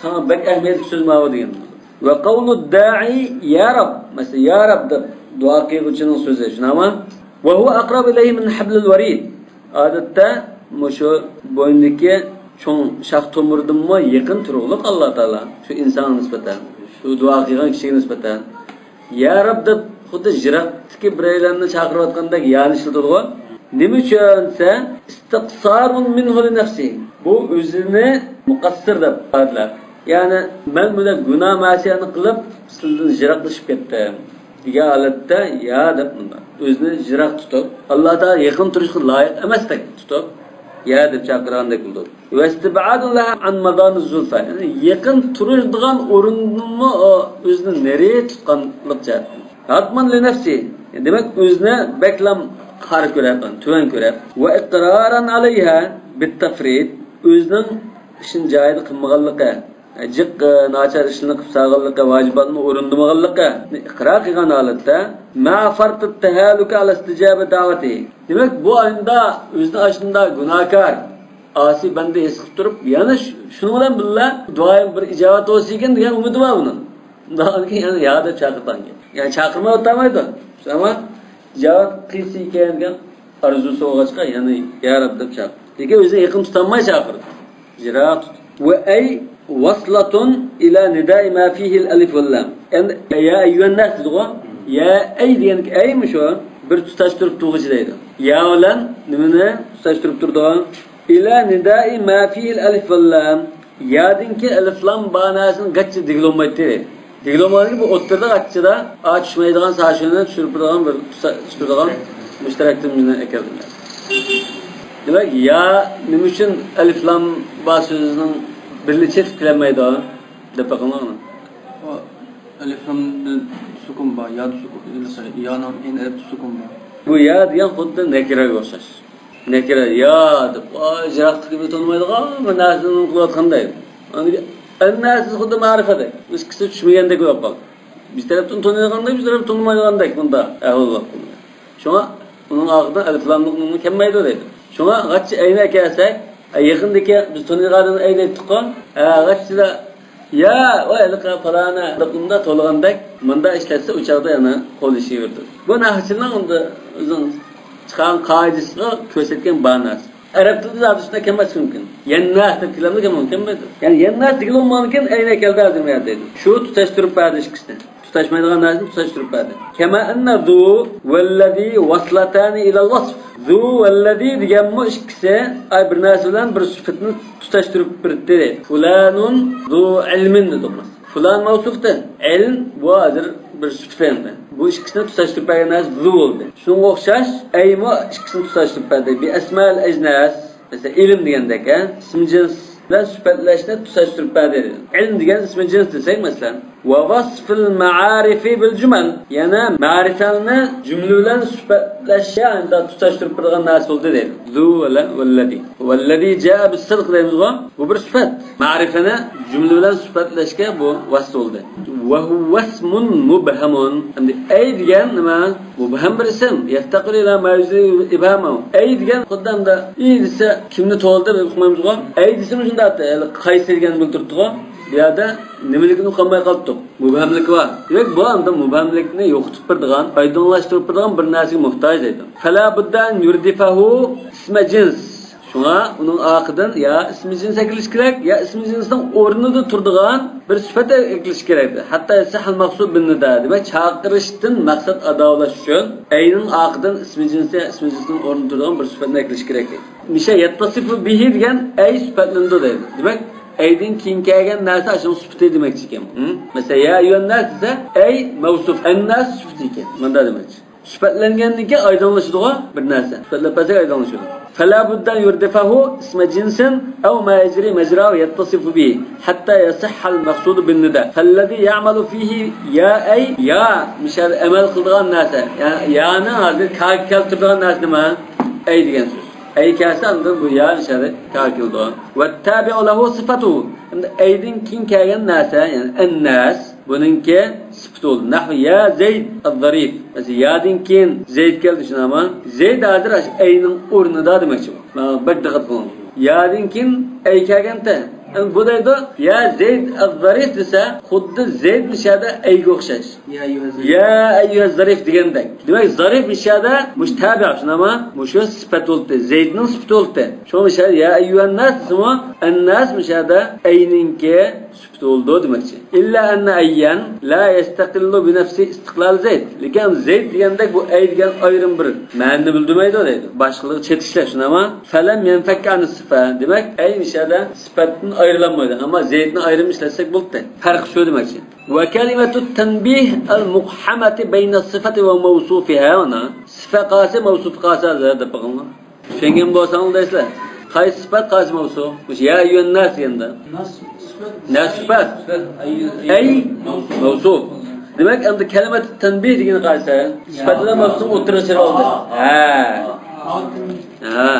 ساڭا بەك ئەھمىيەتلىك سۆز ماۋۇ دېگەن. ۋە قەۋلۇ دائى يا رەب، مەسىلەن، يا رەب دەپ دۇئا قىلغۇچىنىڭ سۆزى، شۇنداقمۇ؟ ۋە ھۇۋە ئەقرەبۇ ئىلەيھى مىن ھەبلىل ۋەرىد. ئادەتتە مۇشۇ بوينىدىكى چوڭ شاخ تومۇردىنمۇ يېقىن تۇرغۇلۇق ئاللا تائالا شۇ ئىنسانغا نىسبەتەن، شۇ دۇئا قىلغان كىشىگە نىسبەتەن. يا رەب دەپ خۇددى يىراقتىكى بىرەيلەننى چاقىرىۋاتقاندەك يانى ئىشلىتىدىغۇ. نېمە ئۈچۈن دېسە، ئىستىقسارۇن مىنھۇ لىنەفسىھى. بۇ ئۆزىنى مۇقەسسىر دەپ ئادلەپ. يەنى، مەن بۇنداق گۇناھ مەسىيەتنى قىلىپ، سىلەردىن يىراقلىشىپ كەتتىم دېگەن ھالەتتە يا دەپ مۇنداق ئۆزىنى يىراق تۇتۇپ، ئاللا تائالا يېقىن تۇرۇشقا لايىق ئەمەستەك تۇتۇپ، يا دەپ چاقىرغاندەك بولىدۇ. ۋەستىبئادۇن لەھا ئەن مەزانىز زۇلفا. يەنى يېقىن تۇرىدىغان ئورۇندىنمۇ ئۇ ئۆزىنى نېرى تۇتقانلىق جەھەتتىن. ھەتمەن لىنەفسى. دېمەك، ئۆزىنى بەكلا قارا كۆرەپ، تۆۋەن كۆرەپ. ۋە ئىقرارەن ئەلەيھا بىتتەفرىت. ئۆزىنىڭ ئىشىنى جايىدا قىلمىغانلىقى، جىق، ناچار ئىشلىرىنى قىلىپ سالغانلىقى، ۋاجىباتنى ئورۇندىمىغانلىقى، ئىقرار قىلغان ھالەتتە، مەئە فەرتىت تەھەللۇكى ئەلە ئىستىجابە دەۋەتى. دېمەك، بۇ ئاينىدا ئۆزىنى ئاشۇنداق گۇناھكار، ئاسىي بەندە ھېس قىلىپ تۇرۇپ، يەنە شۇ-، شۇنىڭ بىلەن بىللە دۇئايىم بىر ئىجابەت بولسا ئىكەن دېگەن ئۈمىدى بار ئۇنىڭ. ئۇنداق يەنە يا دەپ چاقىرغان گەپ. يەنى چاقىرماي ئولتۇرمايدۇ. ئەمما ئىجابەت قىلسا ئىكەن دېگەن ئارزۇسى بولغاچقا، يەنە يا رەب دەپ چاقىرىدۇ. لېكىن ئۆزىنى يېقىن تۇتالماي چاقىرىدۇ. يىراق تۇتۇپ. ۋە ئەي ۋەسلەتۇن ئىلە نىدائى ما فىھىل ئەلىف ۋەل لام. ئەمدى يا ئەييۇھەنناس دېدىغۇ. يا ئەي دېگەن ئەيمۇ شۇ. بىر تۇتاشتۇرۇپ تۇرغۇچى دەيدۇ. يا بىلەن نېمىنى تۇتاشتۇرۇپ تۇرىدۇ؟ ئىلە نىدائى ما فىھىل ئەلىف ۋەللام. يادىن كېيىن ئەلىف لام بار نەرسىنى گاچچا دېگىلى بولمايتتى. دېگىلى بولمايدىكى بۇ ئوتتۇرىدا گاچچىدا ئا چۈشمەيدىغان ساشۇنى چۈشۈرۈپ تۇرىدىغان بىر تۇتاشتۇرىدىغان مۇشۇ تەرەپتىن مېنى ئەكەلدىم. دېمەك، يا نېمە ئۈچۈن ئەلىف لام بار سۆزىنىڭ بىرلىكى چېتىپ كېلەلمەيدۇ دەپ بېقىڭلار. ئۇ ئەلىف لامدا سۈكۈن بار، يادا سۈكۈن، يانىڭ ئېنى ئەلىپتە سۈكۈن بار. بۇ يا دېگەن خۇددى نەكىرەگە ئوخشاش. نەكىرە يا دەپ، ۋاي، يىراقتىكى بىر تونۇمايدىغان بىر نەرسىنى قىلىۋاتقاندەك. ئەننەسى خۇددى مەرىپەدەك. ئىككىسى چۈشمىگەندەك بولۇپ قالدى. بىر تەرەپتىن تونۇيدىغاندەك، بىر تەرەپتىن تونۇمايدىغاندەك بۇندا ئەھۋال بولۇپ قالدى. شۇڭا ئۇنىڭ ئارقىدىن ئەلىف لاملىق نۇنمۇ كەلمەيدۇ دەيدۇ. شۇڭا غاچچا ئەينى ئەكەلسەك، يېقىندىكى بىز تونۇيدىغان ئەينى ئېيتتۇققۇ، ھە، غاچچىدا يا، ۋاي، ھېلىقى پالانە، بۇندا تولغاندەك، مۇندا ئىشلەتسە، ئۇ چاغدا يەنە قوللىشىۋېرىدۇ. بۇ نەھۋچىنىڭ ئۆزىنىڭ چىقارغان قائىدىسىغا كۆرسەتكەن بار نەرسە. ئەرەب تىلىدا زادى شۇنداق كەلمەسلىكى مۇمكىن. يەنناس دەپ كېلەمدۇ، كەلمەيدۇ. يەنى يەنناس دېگىلى بولمىغاندىكىن ئەينى كەلدى ھازىر مۇ يەردە دەيدۇ. شۇ تۇتاشتۇرۇپ بەردى ئىككىسىنى. تۇتاشمايدىغان نەرسىنى تۇتاشتۇرۇپ بەردى. كەما ئەننە زۇ ۋەللەزى ۋەسلەتانى ئىلەل ۋەسف. زۇ ۋەللەزى دېگەنمۇ ئىككىسى، ئاي، بىر نەرسە بىلەن بىر سۈپەتنى تۇتاشتۇرۇپ بېرىپتۇ. فۇلانۇن زۇ ئىلمىن دېدۇق. فۇلان مەۋسۇفتىن. ئىلم بۇ ھازىر بىر سۈپەت ئەمدى. بۇ ئىككىسىنى تۇتاشتۇرۇپ بەرگەن نەرسە زۇ بولدى. شۇنىڭغا ئوخشاش ئەيمۇ ئىككىسىنى تۇتاشتۇرۇپ بەردى. بىئەسمائىل ئەجناس. مەسىلەن، ئىلىم دېگەندەك، ھە؟ ئىسمى جىنس بىلەن سۈپەتلەشنى تۇتاشتۇرۇپ بەردى. ئىلىم دېگەن ئىسمى جىنس دېسەك، مەسىلەن. ۋە ۋەسفىل مەئارىفى بىل جۇمەل. يەنە مەرىپەلەرنى جۈملە بىلەن سۈپەتلەشكە، يەنى تۇتاشتۇرۇپ بېرىدىغان نەرسە بولدى دەيدۇ. زۇ بىلەن ۋەللەزى. ۋەللەزى جائە بىس سىدق دەيمىزغۇ؟ بۇ بىر سۈپەت. مەرىپىنى جۈملە بىلەن سۈپەتلەشكە بۇ ۋاسىتە بولدى. ۋە ھۇۋە ئىسمۇن مۇبھەمۇن. ئەمدى ئەي دېگەن نېمە؟ مۇبھەم بىر ئىسىم. يەفتەقىرۇ ئىلە ما يۇزھىرۇ ئىبھامەھۇ. ئەي دېگەن خۇددى ئەمدى ئى دېسە كىمنى تولدى دەپ ئۇقمايمىزغۇ؟ ئەي دېسىمۇ شۇنداق، قايسى دېگەننى بىلدۈرۈپتىغۇ. بۇ يەردە نېمىلىكىنى ئۇقالماي قالدۇق. مۇبھەملىكى بار. دېمەك، بۇ ئەمدى مۇبھەملىكنى يوقىتىپ بېرىدىغان، ئايدىڭلاشتۇرۇپ بېرىدىغان بىر نەرسىگە موھتاج دەيدۇ. فەلا بۇددە ئەن يۇردىفەھۇ ئىسمە جىنس. شۇڭا ئۇنىڭ ئارقىدىن يا ئىسمى جىنس ئەكېلىش كېرەك، يا ئىسمى جىنسنىڭ ئورنىدا تۇرىدىغان بىر سۈپەت ئەكېلىش كېرەك. ھەتتا يەسىھھەل مەقسۇد بىن نىدا. دېمەك، چاقىرىشتىن مەقسەت ئادا بولۇش ئۈچۈن ئەينىڭ ئارقىدىن ئىسمى جىنس يا ئىسمى جىنسنىڭ ئورنىدا تۇرىدىغان بىر سۈپەتنى ئەكېلىش كېرەك. مىشە يەتتەسىفۇ بىھى دېگەن ئەي سۈپەتلىنىدۇ دەيدۇ. دېمەك، ئەيدىن كېيىن كەلگەن نەرسە ئاشۇنىڭ سۈپىتى دېمەكچى ئىكەن. ھە؟ مەسىلەن، يا ئەييۇھەنناس دېسە، ئەي مەۋسۇپ، ئەنناس سۈپىتى ئىكەن. مۇنداق دېمەكچى. سۈپەتلەنگەندىن كېيىن ئايدىڭلىشىدىغۇ بىر نەرسە. سۈپەتلەپ بەرسەك ئايدىڭلىشىدۇ. فلا بد أن يردفه اسم جنس أو ما يجري مجراه يتصف به حتى يصح المقصود بالنداء. فالذي يعمل فيه يا أي، يا مىشەدە ئەمەل قىلىدىغان نەرسە. يا، يانى ھازىر كارگە كەلتۈرىدىغان نەرسە نېمە؟ ئەي دېگەن سۆز. ئەي كەلسە ئاندىن بۇ يا مىشەدە كارگە كېلىدۇ. والتابع له صفته. ئەمدى ئەيدىن كېيىن كەلگەن نەرسە، يەنى ئەنناس. بۇنىڭكى سۈپىتى بولدى. نەھۋۇ يا زەيد ئەز-زەرىف. مەسىلەن، يادىن كېيىن زەيد كەلدى، شۇنداقمۇ؟ زەيد ھازىر ئاشۇ ئەينىڭ ئورنىدا دېمەكچى بۇ. مانا بەك دىققەت قىلىڭ. يادىن كېيىن ئەي كەلگەنتە. ئەمدى بۇ دەيدۇ، يا زەيد ئەز-زەرىف دېسە، خۇددى زەيد مۇشۇ يەردە ئەيگە ئوخشاش. يا ئەييۇھەز-زەرىف. يا ئەييۇھەز-زەرىف دېگەندەك. دېمەك، زەرىف مۇشۇ يەردە مۇشۇ تابىئ، شۇنداقمۇ؟ مۇشۇ سۈپەت بولدى. زەيدنىڭ سۈپىتى بولدى. شۇڭا مۇشۇ يەردە يا ئەييۇھەنناس دېسىمۇ، ئەنناس مۇشۇ يەردە ئەينىڭكى سۈپىتى بولىدۇ دېمەكچى. إلا أن أيا لا يستقل بنفسه استقلال زيد. لېكىن زەيد دېگەندەك بۇ ئەي دېگەن ئايرىم بىر مەنىنى بىلدۈرمەيدۇ دەيدۇ. باشقىلىرىغا چېتىشلەر، شۇنداقمۇ؟ فلم ينفك عن الصفة. دېمەك، ئەي مۇشۇ يەردە سۈپەتتىن ئايرىلالمايدۇ. ئەمما زەيدنى ئايرىم ئىشلەتسەك بولدى. پەرق شۇ دېمەكچى. وكلمة التنبيه المقحمة بين الصفة وموصوفها، مانا. سۈپەت قالسا، مەۋسۇپ قالسا دەپ بېقىڭلار. چۈشەنگەن بولساڭلار دەيسىلەر. قايسى سۈپەت، قايسى مەۋسۇپ؟ مۇشۇ يا ئەييۇھەنناس دېگەندە. ناس سۈپەت. ناس سۈپەت. سۈپەت. ئەي. ئەي مەۋسۇپ. مەۋسۇپ. دېمەك، ئەمدى كەلىمەت تەنبىھ دېگىنى قايسى؟ سۈپەت بىلەن مەۋسۇپنى ئوتتۇرىغا چىقىرىۋالدى. ھە. ھە.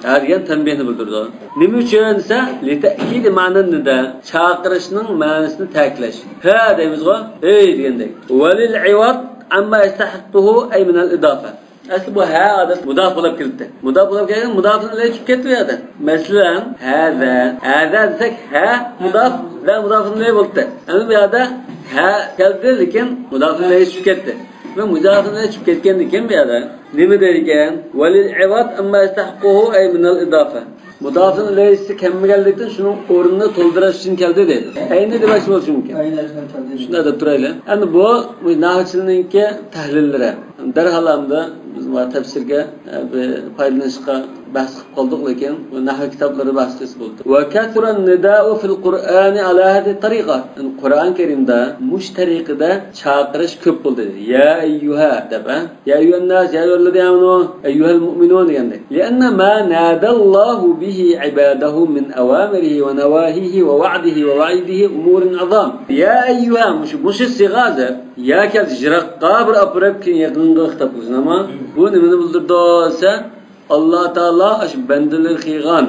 ھە دېگەن تەنبىھنى بىلدۈرىدۇ. نېمە ئۈچۈن دېسە، لتأكيد معنى النداء. چاقىرىشنىڭ مەنىسىنى تەكىتلەش. ھە دەيمىزغۇ؟ ھەي دېگەندەك. وللعوض عما يستحقه أي من الإضافة. ئەسلى بۇ ھە ئادەت مۇداف بولۇپ كېلىپتۇ. مۇداف بولۇپ كەلگەن مۇدافىن ئىلەيھى چۈشۈپ كەتتى بۇ يەردە. مەسىلەن، ھەزە. ھەزە دېسەك ھە مۇداف، لە مۇدافىن ئىلەيھى بولدى. ئەمدى بۇ يەردە ھە كەلدى، لېكىن مۇدافىن ئىلەيھى چۈشۈپ كەتتى. مۇدافىئە چۈشۈپ كەتكەندىن كېيىن بۇ يەردە نېمە دەيدىكەن؟ ۋەلىل ئىۋەد ئەمما يەستەھىققۇھۇ ئەي مىنەل ئىدافە. مۇدافىئە ئىلەيھىسى كەلمىگەنلىكتىن شۇنىڭ ئورنىنى تولدۇرۇش ئۈچۈن كەلدى دەيدۇ. ئەينى دېمەكچى بولۇشى مۇمكىن. ئەينى ئۈچۈن كەلدى. شۇنداق دەپ تۇرايلى. ئەمدى بۇ، بۇ نەھۋچىلەرنىڭكى تەھلىللىرى. دەرھال ئەمدى بىز مانا تەپسىرگە، ئە، بىر پايدىلىنىشقا، بەھس قىلىپ قالدۇق، لېكىن بۇ نەھۋ كىتابلىرى بەھس قىلسا بولدى. ۋە كەسۇرەن نىدائۇ فىل قۇرئانى ئالا ھازىھىت تەرىقە. يەنى قۇرئان كەرىمدە مۇشۇ تەرىقىدە چاقىرىش كۆپ بولدى. يا ئەييۇھا دەپ، ھە؟ يا ئەييۇھەن ناس، يا ئەييۇھەللەزىنە ئامەنۇ، ئەييۇھەل مۇئمىنۇن دېگەندەك. لىئەننە ما ناداللاھۇ بىھى ئىبادەھۇ مىن ئەۋامىرىھى ۋە نەۋاھىھى ۋە ۋەئىدىھى ۋە ۋەئىدىھى ئۇمۇرىن ئەزام. يا ئەييۇھا، مۇشۇ، مۇشۇ سىغا ھازىر. يا كەلسە يىراققا بىر ئاپىرىپ، كېيىن يېقىنغا خىتاب قىلسۇن. ئەمما بۇ نېمىنى بىلدۈرىدۇ دېسە، ئاللا تائالا ئاشۇ بەندىلەرگە قىلغان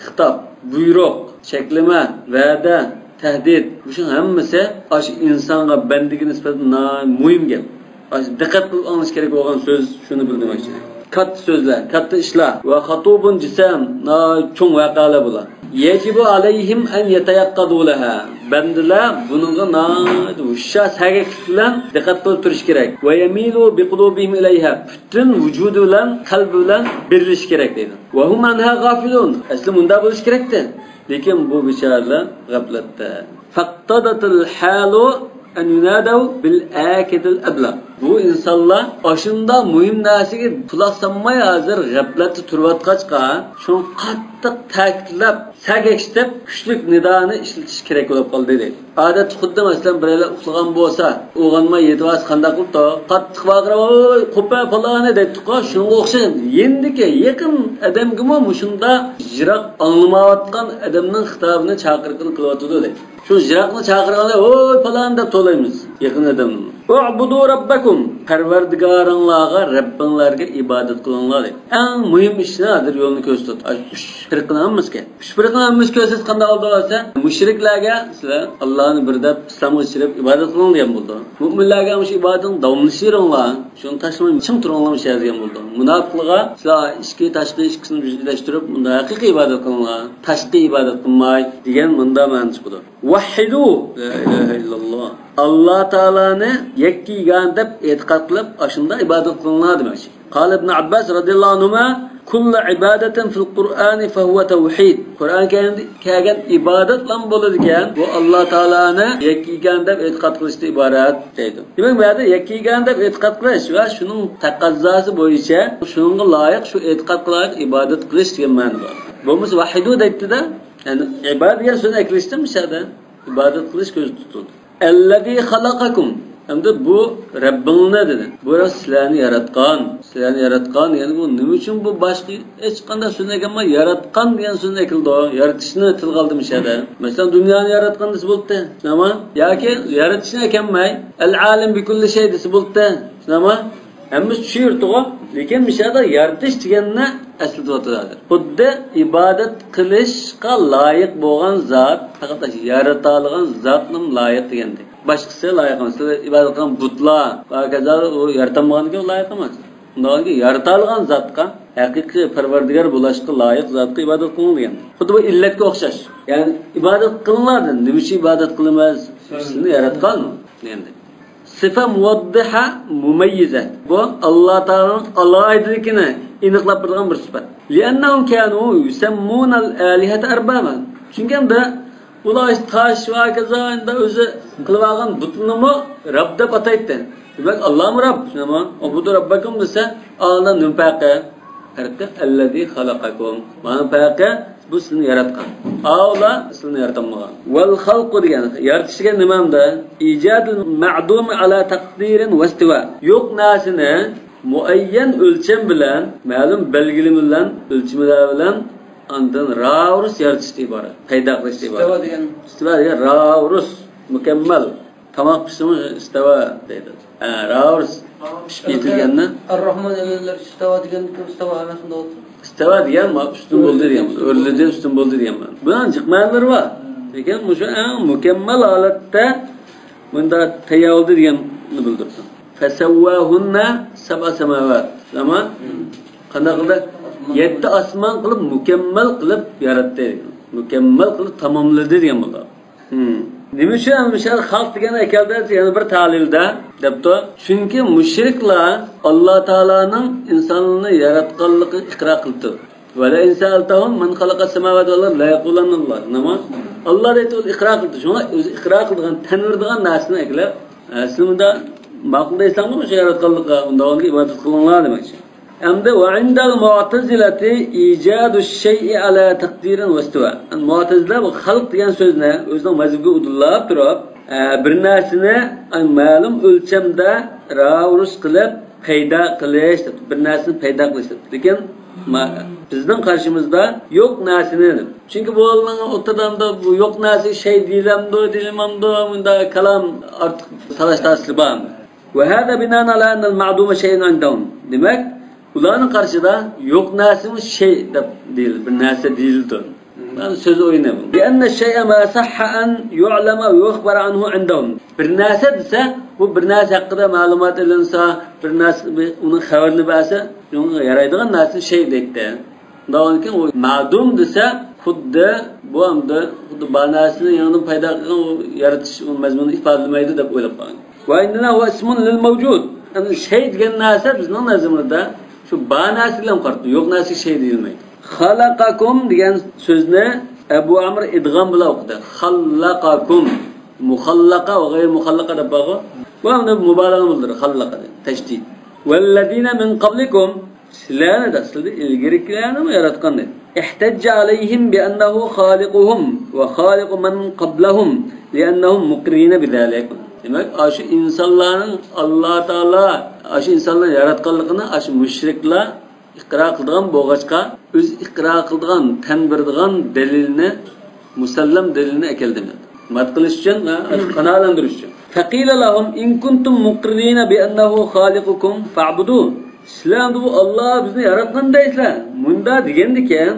خىتاب، بۇيرۇق، چەكلىمە، ۋەدە، تەھدىت، مۇشۇ ھەممىسى ئاشۇ ئىنسانغا، بەندىگە نىسبەتەن ناھايىتى مۇھىم گەپ. ئاشۇ دىققەت قىلىپ ئاڭلىشى كېرەك بولغان سۆز، شۇنى بىلدۈرمەكچى. كاتتا سۆزلەر، كاتتا ئىشلار. ۋە خۇتۇبۇن جىسام، ناھايىتى چوڭ ۋەقەلەر بۇلار. يەجىبۇ ئەلەيھىم ئەن يەتەيەققەزۇ لەھا. بەندىلەر بۇنىڭغا ناھايىتى ھوشيار، سەگەكلىك بىلەن دىققەت قىلىپ تۇرۇشى كېرەك. ۋە يەمىلۇ بىقۇلۇبىھىم ئىلەيھا. پۈتۈن ۋۇجۇدى بىلەن، قەلبى بىلەن بېرىلىشى كېرەك دەيدۇ. ۋە ھۇم ئەنھا غافىلۇن. ئەسلى مۇنداق بولۇشى كېرەكتى. لېكىن بۇ بىچارىلەر غەپلەتتە. فاقتەزەتىل ھالۇ ئەن يۇنادەۋ بىل ئاكىدىل ئەبلەغ. بۇ ئىنسانلار ئاشۇنداق مۇھىم نەرسىگە قۇلاق سالماي ھازىر غەپلەتتە تۇرۇۋاتقاچقا، شۇنى قاتتىق تەكىتلەپ، سەگەكلىتىپ، كۈچلۈك نىدانى ئىشلىتىش كېرەك بولۇپ قالدى دەيدۇ. ئادەتتە خۇددى مەسىلەن بىرەيلەن ئۇخلىغان بولسا، ئويغانماي يېتىۋالسا قانداق قىلىپتۇ؟ قاتتىق ۋارقىراپ، ۋوي، قوپە پالانى دەيتتۇققۇ، شۇنىڭغا ئوخشاش. يېنىدىكى يېقىن ئادەمگىمۇ مۇشۇنداق يىراق ئاڭلىمايۋاتقان ئادەمنىڭ خىتابىنى، چاقىرىقىنى قىلىۋاتىدۇ دەيدۇ. شۇ يىراقنى چاقىرغاندا، ۋوي پالان دەپ توۋلايمىز يېقىن ئادەمنى. ئۇئبۇدۇ رەببەكۇم، پەرۋەردىگارىڭلارغا، رەببىڭلارغا ئىبادەت قىلىڭلار دەيدۇ. ئەڭ مۇھىم ئىشنى ھازىر يولنى كۆرسىتىۋاتىدۇ. ئاشۇ ئۈچ پىرقىنىڭ ھەممىسىگە. ئۈچ پىرقىنىڭ ھەممىسى كۆرسەتكەندە ئالدى بولسا، مۇشرىكلارغا سىلەر ئاللانى بىر دەپ ئىسلامغا كىرىپ ئىبادەت قىلىڭ دېگەن بولىدۇ. مۆمىنلەرگە مۇشۇ ئىبادەتنى داۋاملىشتۇرۇڭلار. شۇنى تاشلىماي چىڭ تۇرۇڭلار مۇشۇ يەردە دېگەن بولىدۇ. مۇناپىقلارغا سىلەر ئىچكى تاشقى ئىككىسىنى بىرلەشتۈرۈپ مۇنداق ھەقىقىي ئىبادەت قىلىڭلار. تاشقى ئىبادەت قىلماي دېگەن مۇنداق مەنىسى چىقىدۇ. ۋەھھىدۇ، لا ئىلاھە ئىللاللا. ئاللا تائالانى يەككە يېگان دەپ ئېتىقاد قىلىپ، ئاشۇنداق ئىبادەت قىلىڭلار دېمەكچى. قال ابن عباس رضي الله عنهما، كل عبادة في القرآن فهو توحيد. قۇرئان كەرىمدە كەلگەن ئىبادەتلەرمۇ بولىدىكەن، بۇ ئاللا تائالانى يەككە يېگان دەپ ئېتىقاد قىلىشتىن ئىبارەت دەيدۇ. دېمەك، بۇ يەردە يەككە يېگان دەپ ئېتىقاد قىلىش ۋە شۇنىڭ تەقەززاسى بويىچە شۇنىڭغا لايىق، شۇ ئېتىقادقا لايىق ئىبادەت قىلىش دېگەن مەنە بار. بولمىسا ۋەھھىدۇ دەيتتى-دە. يەنى ئىبادە دېگەن سۆزنى ئەكىلىشتىن مۇشۇ يەردە ئىبادەت قىلىش كۆزدە تۇتۇلدى. ئەللەزى خەلەقەكۇم. ئەمدى بۇ رەببىڭلار دېدى. بۇ رەب سىلەرنى ياراتقان. سىلەرنى ياراتقان، يەنى بۇ نېمە ئۈچۈن بۇ باشقا ھېچقانداق سۆزنى ئەكەلمەي، ياراتقان دېگەن سۆزنى ئەكېلىدۇ. يارىتىشنى تىلغا ئالدى مۇشۇ يەردە. مەسىلەن، دۇنيانى ياراتقان دېسە بولدى. شۇنداقمۇ؟ ياكى يارىتىشنى ئەكەلمەي، ئەل ئالىم بىكۇللى شەي دېسە بولدى. شۇنداقمۇ؟ ھەممىسى چۈشۈرتىغۇ، لېكىن مۇشۇ يەردە يارىتىش دېگەننى ئەسلىتىۋاتىدۇ ھازىر. خۇددى ئىبادەت قىلىشقا لايىق بولغان زات، پەقەت يارىتالىغان زاتلا لايىق دېگەندەك. باشقىسى لايىق ئەمەس. سىلەر ئىبادەت قىلغان بۇتلار ۋە ھاكازا ئۇ يارىتالمىغاندىكىن ئۇ لايىق ئەمەس. ئۇنداق يارىتالىغان زاتقا، ھەقىقىي پەرۋەردىگار بولۇشقا لايىق زاتقا ئىبادەت قىلىڭ دېگەن. خۇددى بۇ ئىللەتكە ئوخشاش. يەنى ئىبادەت قىلىڭلار دېدى. نېمە ئۈچۈن ئىبادەت قىلىمىز؟ سىلىنى ياراتقان دېگەندەك. سىفە مۇۋەددىھە مۇمەييىزە. بۇ ئاللا تائالانىڭ ئالاھىدىلىكىنى ئېنىقلاپ بېرىدىغان بىر سۈپەت. لىئەننەھۇم كانۇ يۇسەممۇنەل ئالىھەتە ئەربابا. چۈنكى ئەمدى ئۇلار تاش ۋە ھاكازا ئەمدى ئۆزى قىلىۋالغان بۇتلىرىنىمۇ رەب دەپ ئاتايتتى. دېمەك، ئاللامۇ رەب. شۇنداقمۇ؟ ئۇبۇدۇ رەببەكۇم دېسە، ئاللا نېمە پەرقى؟ پەرقى ئەللەزى خەلەقەكۇم. مانا پەرقى، بۇ سىلىنى ياراتقان. ئاۋۇلار سىلىنى ياراتالمىغان. ۋەل خەلقۇ دېگەن، يارىتىش دېگەن نېمە ئەمدى؟ ئىجادىل مەئدۇمى ئالا تەقدىرىن ۋەستىۋا. يوق نەرسىنى مۇئەييەن ئۆلچەم بىلەن، مەلۇم بەلگىلىمە بىلەن، ئۆلچىمىلەر بىلەن ئاندىن راۋۇرۇس يارىتىشتىن ئىبارەت، پەيدا قىلىشتىن ئىبارەت. ئىستەۋا دېگەن. ئىستەۋا دېگەن راۋۇرۇس، مۇكەممەل. تاماق پىشسىمۇ ئىستەۋا دەيدۇ. ھە، راۋۇرۇس پىشىپ يېتىلگەننى. ئەر-راھمان ئەلەل ئەرش ئىستەۋا دېگەندىكىن ئىستەۋا ئەمەسمۇ دەۋاتىدۇ. ئىستەۋا دېگەن ما-، ئۈستۈن بولدى دېگەن، ئۆرلىدى، ئۈستۈن بولدى دېگەن مەنە. بۇنىڭ جىق مەنىلىرى بار. لېكىن مۇشۇ ئەڭ مۇكەممەل ھالەتتە بۇنداق تەييار بولدى دېگەننى بىلدۈرىدۇ. فەسەۋۋاھۇننە سەبئە سەماۋات. تامام؟ قانداق قىلدى؟ يەتتە ئاسمان قىلىپ مۇكەممەل قىلىپ ياراتتى. مۇكەممەل قىلىپ تاماملىدى دېگەن بولىدۇ. ھىم. نېمە ئۈچۈن ئەمدى مۇشۇ يەردە خەلق دېگەننى ئەكەلدى؟ يەنە بىر تەلىلدە دەپتۇ. چۈنكى مۇشرىكلار ئاللا تائالانىڭ ئىنسانلارنى ياراتقانلىقىنى ئىقرار قىلىپتۇ. ولئن سألتهم من خلق السماوات والأرض ليقولن الله. نېمە؟ ئاللا دەيدۇ، ئۇلار ئىقرار قىلدى. شۇڭا ئۆزى ئىقرار قىلىدىغان، تەن بېرىدىغان نەرسىنى ئەكېلىپ، ئە، سىز مۇندا ماقۇل دەيسەڭمۇ مۇشۇ ياراتقانلىققا، ئۇنداق ئىبادەت قىلىڭلار دېمەكچى. ئەمدى وعند المعتزلة إيجاد الشيء على تقدير واستواء. مۇئتەزىلە بۇ خەلق دېگەن سۆزنى ئۆزىنىڭ مەزھىپىگە ئۇدۇللاپ تۇرۇپ، ئە، بىر نەرسىنى، ئە، مەلۇم ئۆلچەمدە راۋۇرۇس قىلىپ پەيدا قىلىش، بىر نەرسىنى پەيدا قىلىش. لېكىن ما-، بىزنىڭ قارىشىمىزدا يوق نەرسىنى، چۈنكى بۇ ئاللانىڭ ئوتتۇرىدا بۇ يوق نەرسە شەي دېيىلەمدۇ، دېيىلمەمدۇ، مۇنداق كالام ئارتۇق تالاش-تارتىشلار بار. وهذا بناء على أن المعدوم شيء عندهم. دېمەك، ئۇلارنىڭ قارىشىدا يوق نەرسىمۇ شەي دەپ دېيىلىدۇ، بىر نەرسە دېيىلىدۇ. مم. سۆز ئويۇنى بۇ. لأن الشيء ما صح أن يعلم ويخبر عنه عندهم. بىر نەرسە دېسە، بۇ بىر نەرسە ھەققىدە مەلۇمات ئېلىنسا، بىر نەرسە، بىر، ئۇنىڭ خەۋىرىنى بەرسە، شۇنىڭغا يارايدىغان نەرسىنى شەي دەيتتى. ئۇنداق ئۇ مەدۇم دېسە، خۇددى بۇ ئەمدى خۇددى بار نەرسىنى يېڭىدىن پەيدا قىلغان، ئۇ يارىتىش، ئۇ مەزمۇننى ئىپادىلىمەيدۇ دەپ ئويلاپ قالغان. وإنما هو اسم للموجود. يەنى شەي دېگەن نەرسە بىزنىڭ نەزىرىمىزدە شۇ بار نەرسىگە قارىتىدۇ، يوق نەرسىگە شەي دېيىلمەيدۇ. خەلەقەكۇم دېگەن سۆزنى ئەبۇ ئەمر ئىدغام بىلەن ئوقۇدى. خەللەقەكۇم. مۇخەللەقە ۋە غەيرى مۇخەللەقە دەپ بارغۇ. بۇ ئەمدى مۇبالىغە بىلدۈرىدۇ، خەللەقە دەپ. تەشدىد. ۋەللەزىنە مىن قەبلىكۇم. سىلەرنى دە، سىلەردىن ئىلگىرىكىلەرنىمۇ ياراتقان دېدى. احتج عليهم بأنه خالقهم وخالق من قبلهم لأنهم مقرين بذلك. دېمەك، ئاشۇ ئىنسانلارنىڭ ئاللا تائالا، ئاشۇ ئىنسانلارنى ياراتقانلىقىنى ئاشۇ مۇشرىكلار ئىقرار قىلىدىغان بولغاچقا، ئۆزى ئىقرار قىلىدىغان، تەن بېرىدىغان دەلىلنى، مۇسەللەم دەلىلنى ئەكەلدىم. مات قىلىش ئۈچۈن ۋە قانائەتلەندۈرۈش ئۈچۈن. فقيل لهم إن كنتم مقرين بأنه خالقكم فاعبدوه. سىلەر ئەمدى بۇ ئاللا بىزنى ياراتقان دەيسىلەر، مۇنداق دېگەندىكىن،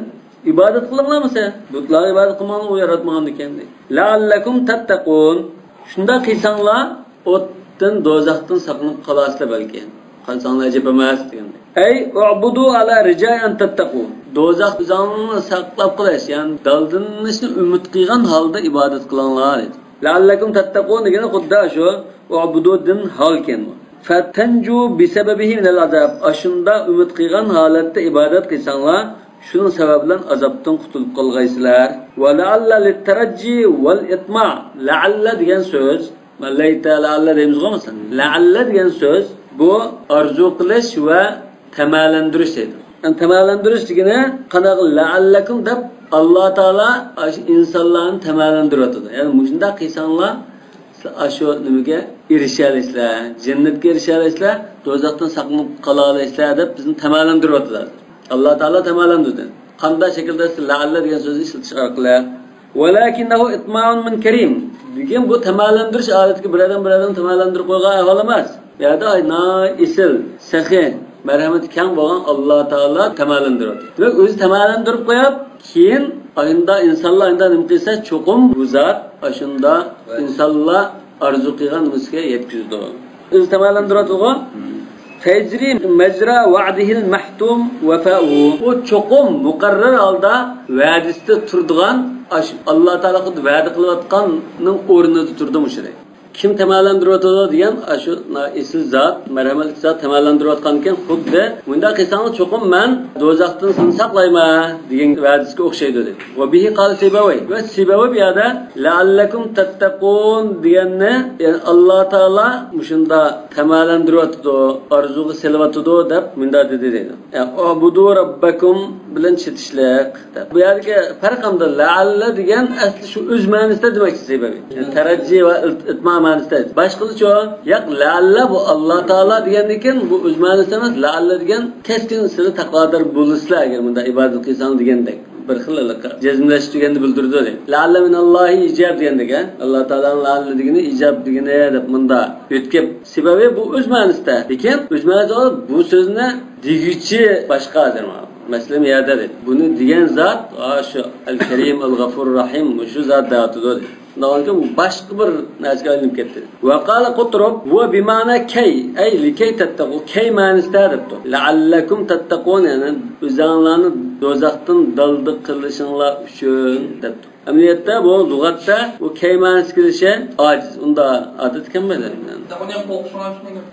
ئىبادەت قىلىڭلار مۇسە. بۇتلارغا ئىبادەت قىلماڭلار، ئۇ ياراتمىغاندىكىن، دەيدۇ. لعلكم تتقون. شۇنداق قىلساڭلار، ئوتتىن، دوزاختىن ساقلىنىپ قالارسىلەر بەلكى. قالساڭلار ئەجەب ئەمەس دېگەندەك. أي اعبدوا على رجاء أن تتقوا. دوزاخ ئۆزۈڭلارنى ساقلاپ قېلىش، يەنى دالدىلىنىشنى ئۈمىد قىلغان ھالدا ئىبادەت قىلىڭلار دېدى. لعلكم تتقون دېگىنى خۇددى شۇ، اعبدوا دىن ھالكەن. فتنجوا بسببه من العذاب. ئاشۇنداق ئۈمىد قىلغان ھالەتتە ئىبادەت قىلساڭلار، شۇنىڭ سەۋەبى بىلەن ئازابتىن قۇتۇلۇپ قالغايسىلەر. ولعل للترجي والإطماع. لعل دېگەن سۆز، ليت، لعل دەيمىزغۇ مەسىلەن. لعل دېگەن سۆز، بۇ ئارزۇ قىلىش ۋە تەمەلەندۈرۈش دەيدۇ. يەنى تەمەلەندۈرۈش دېگىنى قانداق؟ لعلكم دەپ ئاللا تائالا ئاشۇ ئىنسانلارنى تەمەلەندۈرۈۋاتىدۇ. يەنى مۇشۇنداق قىلساڭلار، سىلەر ئاشۇ نېمىگە ئېرىشەلەيسىلەر، جەننەتكە ئېرىشەلەيسىلەر، دوزاختىن ساقلىنىپ قالالايسىلەر دەپ بىزنى تەمەلەندۈرۈۋاتىدۇ ھازىر. ئاللا تائالا تەمەلەندۈردى. قانداق شەكىلدە؟ لعل دېگەن سۆزنى ئىشلىتىش ئارقىلىق. ولكنه إطماع من كريم. لېكىن بۇ تەمەلەندۈرۈش ئادەتتىكى بىر ئادەم بىر ئادەمنى تەمەلەندۈرۈپ قويغان ئەھۋال ئەمەس. بۇ يەردە ئاي ناھايىتى ئېسىل، سېخىي، مەرھەمىتى كەڭ بولغان ئاللا تائالا تەمەلەندۈرۈۋاتىدۇ. دېمەك، ئۆزى تەمەلەندۈرۈپ قويۇپ، كېيىن ئاينىدا ئىنسانلار ئاينىدا نېمە قىلسا، چوقۇم بۇ زات ئاشۇندا ئىنسانلار ئارزۇ قىلغان نېمىسىگە يەتكۈزىدۇ. ئۆزى تەمەلەندۈرۈۋاتىدىغۇ. تەجرى مەجرا ۋەئدىھىل مەھتۇم ۋەفائۇ. ئۇ چوقۇم مۇقەررەر ھالدا ۋەدىسىدە تۇرىدىغان، ئاشۇ ئاللا تائالا خۇددى ۋەدە قىلىۋاتقاننىڭ ئورنىدا تۇرىدۇ مۇشۇ. كىم تەمەلەندۈرۈۋاتىدۇ دېگەن، ئاشۇ ئېسىل زات، مەرھەمەتلىك زات تەمەلەندۈرۈۋاتقانىكەن، خۇددى مۇنداق قىلساڭلار چوقۇم مەن دوزاختىن سىلەرنى ساقلايمەن دېگەن ۋەدىسىگە ئوخشايدۇ دېدى. ۋە بىھى قال سىبەۋەي. ۋە سىبەۋەي بۇ يەردە لەئەللەكۇم تەتتەقۇن دېگەننى، يەنى ئاللا تائالا مۇشۇنداق تەمەلەندۈرۈۋاتىدۇ، ئارزۇغا سېلىۋاتىدۇ دەپ مۇنداق دېدى دەيدۇ. يەنى ئۇبۇدۇ رەببەكۇم بىلەن چېتىشلىق دەپ. بۇ يەردىكى پەرق ئەمدى لەئەللە دېگەن ئەسلى شۇ ئۆز مەنىسىدە دېمەكچى سەۋەبى. يەنى تەرەججى ۋە ئىلت-، ئىتما مەنىسىدە. باشقىچە ياق، لەئەللە بۇ ئاللا تائالا دېگەندىكىن بۇ ئۆز مەنىسىدە ئەمەس، لەئەللە دېگەن كەسكىن سىلى تەقۋادار بولىسىلەر ئەگەر مۇنداق ئىبادەت قىلساڭ دېگەندەك. بىر خىل جەزملەش دېگەننى بىلدۈرىدۇ. لەئەللە مىنەللاھى ئىجاب دېگەندەك، ھە؟ ئاللا تائالانىڭ لەئەللە دېگىنى ئىجاب دېگىنى دەپ مۇنداق يۆتكەپ. سەۋەبى بۇ ئۆز مەنىسىدە. لېكىن ئۆز مەنىسىدە بۇ سۆزنى دېگۈچى باشقا ئادەم. مەسىلەن، يەردە دەيدۇ. بۇنى دېگەن زات، ئا، شۇ ئەل كەرىم، ئەل غەفۇر رەھىم، مۇشۇ زات دەۋاتىدۇ دەيدۇ. شۇنداق بولغانكەن، بۇ باشقا بىر نەرسىگە ئايلىنىپ كەتتى. ۋە قالە قۇترۇب، ھۇۋە بىمەنە كەي، ئەي لىكەي تەتتەقۇ، كەي مەنىسىدە دەپتۇ. لەئەللەكۇم تەتتەقۇن، يەنى ئۆزەڭلارنى دوزاختىن دالدا قىلىشىڭلار ئۈچۈن دەپتۇ. ئەمەلىيەتتە بۇ لۇغەتتە بۇ كەي مەنىسى كېلىشى ئاجىز. ئۇندا ئادەت كەلمەيدۇ.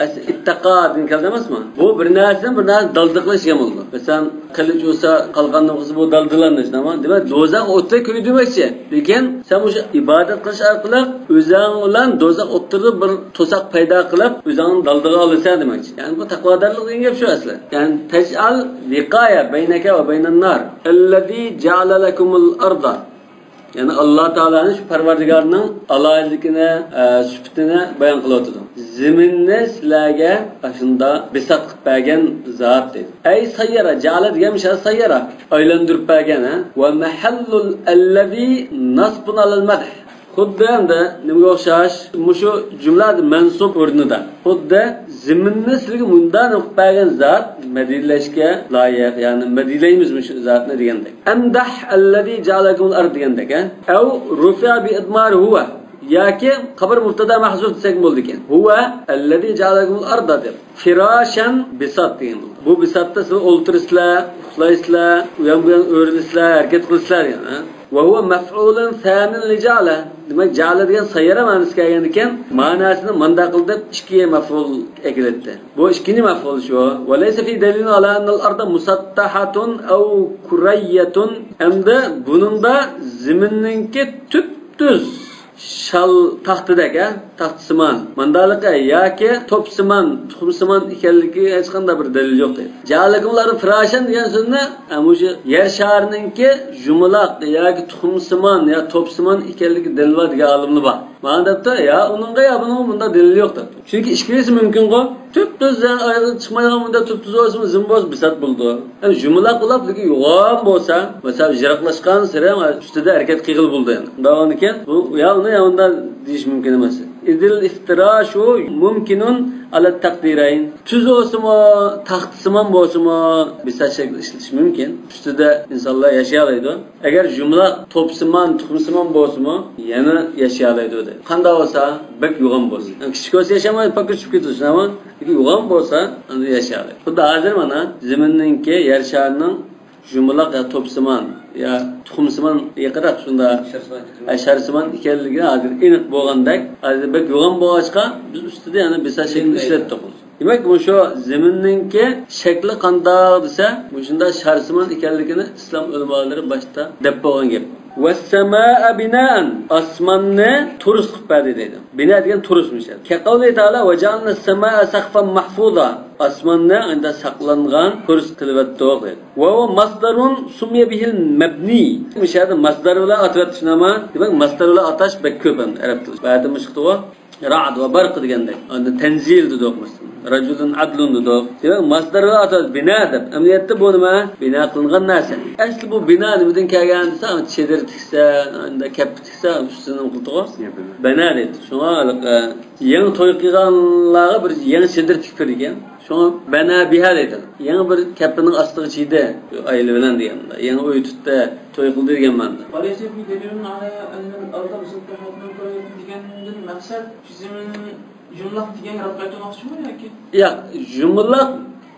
ئەسلى ئىتتەقا دېگەن كەلدى ئەمەسمۇ؟ بۇ بىر نەرسىدىن بىر نەرسە دالدا قىلىش دېگەن بولىدۇ. مەسىلەن، قىلىچ ئۇرسا قالقاندىن قىلسا بۇ دالدىلارنى، دېمەك، دوزاخ ئوتىدا كۆيدۈرمەكچى. لېكىن سەن مۇشۇ ئىبادەت قىلىش ئارقىلىق ئۆزۈڭ بىلەن دوزاخ ئوتتۇرىدا بىر توساق پەيدا قىلىپ، ئۆزۈڭنى دالدىغا ئالىسەن دېمەكچى. يەنى بۇ تەقۋادارلىق دېگەن گەپ شۇ ئەسلى. يەنى تەجئەل ۋىقايە بەينەكە ۋە بەينەن نار. ئەللەزى جەئەلە لەكۇمۇل ئەرزە. يەنى ئاللا تائالانىڭ شۇ پەرۋەردىگارنىڭ ئالاھىدىلىكىنى، ئە، سۈپىتىنى بايان قىلىۋاتىدۇ. زېمىننى سىلەرگە ئاشۇندا بىسات قىلىپ بەرگەن زات دەيدۇ. ئەي سەييەرە، جەئەلە دېگەن مىشە سەييەرە. ئايلاندۇرۇپ بەرگەن، ھە؟ ۋە مەھەللۇل ئەللەزى نەسبۇن ئەلەل مەدھ. خۇددى ئەمدى نېمىگە ئوخشاش؟ مۇشۇ جۈملە مەنسۇب ئورنىدا. خۇددى زېمىننى سىلىگە مۇنداق قىلىپ بەرگەن زات مەدھىيلەشكە لايىق، يەنى مەدھىيلەيمىز مۇشۇ زاتنى دېگەندەك. ئەمدەھ ئەللەزى جەئەلەكۇمۇل ئەرز دېگەندەك، ھە؟ ئەۋ رۇفىئە بى ئىدمار ھۇۋە. ياكى خەبەر مۇبتەدا مەھزۇف دېسەك بولىدىكەن. ھۇۋە ئەللەزى جەئەلەكۇمۇل ئەرزە دەپ. فىراشەن بىسات دېگەن بولىدۇ. بۇ بىساتتا سىلەر ئولتۇرىسىلەر، ئۇخلايسىلەر، ئۇيان بۇيان ئۆرۈلىسىلەر، ھەرىكەت قىلىسىلەر دېگەن، ھە؟ ۋە ھۇۋە مەفئۇلۇن سانىن لىجەئەلە. دېمەك، جەئەلە دېگەن سەييەرە مەنىسىگە كەلگەندىكىن، مەنىسىنى مانداق قىل دەپ ئىككى مەفئۇل ئەكېلەتتى. بۇ ئىككىنچى مەفئۇل شۇ. ۋە لەيسە فى دەلىلۇن ئالا ئەننەل ئەرزە مۇسەتتەھەتۇن ئەۋ كۇرەييەتۇن. ئەمدى بۇنىڭدا زېمىننىڭكى تۈپتۈز شال تاختىدەك، ھە؟ تاختىسىمان. مانداقلىقى ياكى توپسىمان، تۇخۇمسىمان ئىكەنلىكى ھېچقانداق بىر دەلىل يوق دەيدۇ. جەئەلەكۇمۇل ئەرزە فىراشەن دېگەن سۆزنى، ھە، مۇشۇ يەر شارىنىڭكى يۇمىلاق ياكى تۇخۇمسىمان يا توپسىمان ئىكەنلىكى دەلىل بار دېگەن ئالىملار بار. مانا دەپتۇ، يا ئۇنىڭغا، يا بۇنىڭغا بۇنداق دەلىل يوق دەپتۇ. چۈنكى ئىككىلىسى مۇمكىنغۇ. تۈپتۈز، يەنى ئايرىلىپ چىقمايدىغان بۇنداق تۈپتۈز بولسىمۇ، زىم بولسا، بىسات بولىدۇ. يەنى يۇمىلاق بولۇپ، لېكىن يوغان بولسا، مەسىلەن، يىراقلاشقانسېرى ئۈستىدە ھەرىكەت قىلغىلى بولىدۇ يەنى. شۇنداق بولغاندىكىن، بۇ يا ئۇنى، يا ئۇندا دېيىش مۇمكىن ئەمەس. ئىزىل ئىفتىراشۇ مۇمكىنۇن ئەلەت تەقدىرەين. تۈز بولسىمۇ، تاختىسىمان بولسىمۇ، بىسات شەكلى ئىشلىتىش مۇمكىن. ئۈستىدە ئىنسانلار ياشىيالايدۇ. ئەگەر يۇمىلاق، توپسىمان، تۇخۇمسىمان بولسىمۇ، يەنە ياشىيالايدۇ دەيدۇ. قانداق بولسا، بەك يوغان بولسا. كىچىك بولسا ياشىمايدۇ، پاكا چۈشۈپ كېتىدۇ، شۇنداقمۇ؟ لېكىن يوغان بولسا، ئەمدى ياشىيالايدۇ. خۇددى ھازىر مانا زېمىننىڭكى يەر شارىنىڭ يۇمىلاق يا توپسىمان يا تۇخۇمسىمان يېقىراق شۇنداق، ئە، شارسىمان ئىكەنلىكى ھازىر ئېنىق بولغاندەك، ھازىر بەك يوغان بولغاچقا، بىز ئۈستىدە يەنە بىسات شەكلىنى ئىشلەتتۇق. دېمەك، مۇشۇ زېمىننىڭكى شەكلى قانداق دېسە، مۇشۇنداق شارسىمان ئىكەنلىكىنى ئىسلام ئۆلىمالىرى باشتا دەپ بولغان گەپ. ۋەسسەمائە بىنائەن، ئاسماننى تۇرۇس قىلىپ بەردى دەيدۇ. بىنا دېگەن تۇرۇسمىش. كەقەۋلى تائالا ۋەجەئەلنەس سەمائە سەقفەن مەھفۇزا، ئاسماننى ئەندە ساقلانغان تۇرۇس قىلىۋەتتۇق دەيدۇ. ۋە ھۇۋە مەسدەرۇن سۇممىيە بىھىل مەبنى. مۇشۇ يەردە مەسدەر بىلەن ئاتىۋەتتى شۇنداقمۇ؟ دېمەك، مەسدەر بىلەن ئاتاش بەك كۆپ ئەمدى ئەرەب تىلى. بۇ يەردە مۇشۇ چىقتىغۇ. رەئد ۋە بەرق دېگەندەك. ئاندىن تەنزىل دېدۇق، مەسىلەن. رەجۇلۇن ئەدلۇن دېدۇق. دېمەك، مەسدەر بىلەن ئاتاش بىنا دەپ. ئەمەلىيەتتە بۇ نېمە؟ بىنا قىلىنغان نەرسە. ئەسلى بۇ بىنا نېمىدىن كەلگەن دېسە، چېدىر تىكسە، ئەندە كەپە تىكسە، ئۈستىنى نېمە قىلىدىغۇ؟ بەنا دەيدۇ. شۇڭا ھېلىقى يېڭى توي قىلغانلارغا بىر يېڭى چېدىر تىكىپ بېرىدىكەن. شۇڭا بەنا بىھا دەيدۇ. يېڭى بىر كەپىنىڭ ئاستىغا چىيدى. ئائىلە بىلەن دېگەندە. يېڭى ئۆي تۇتتى، توي قىلدى دېگەن مەنىدە. وليس في دليل على أن الأرض مسطحة كروية دېگەندىن مەقسەت زېمىن يۇمىلاق دېگەنگە رەت قايتۇرماقچىمۇ ياكى؟ ياق، يۇمىلاق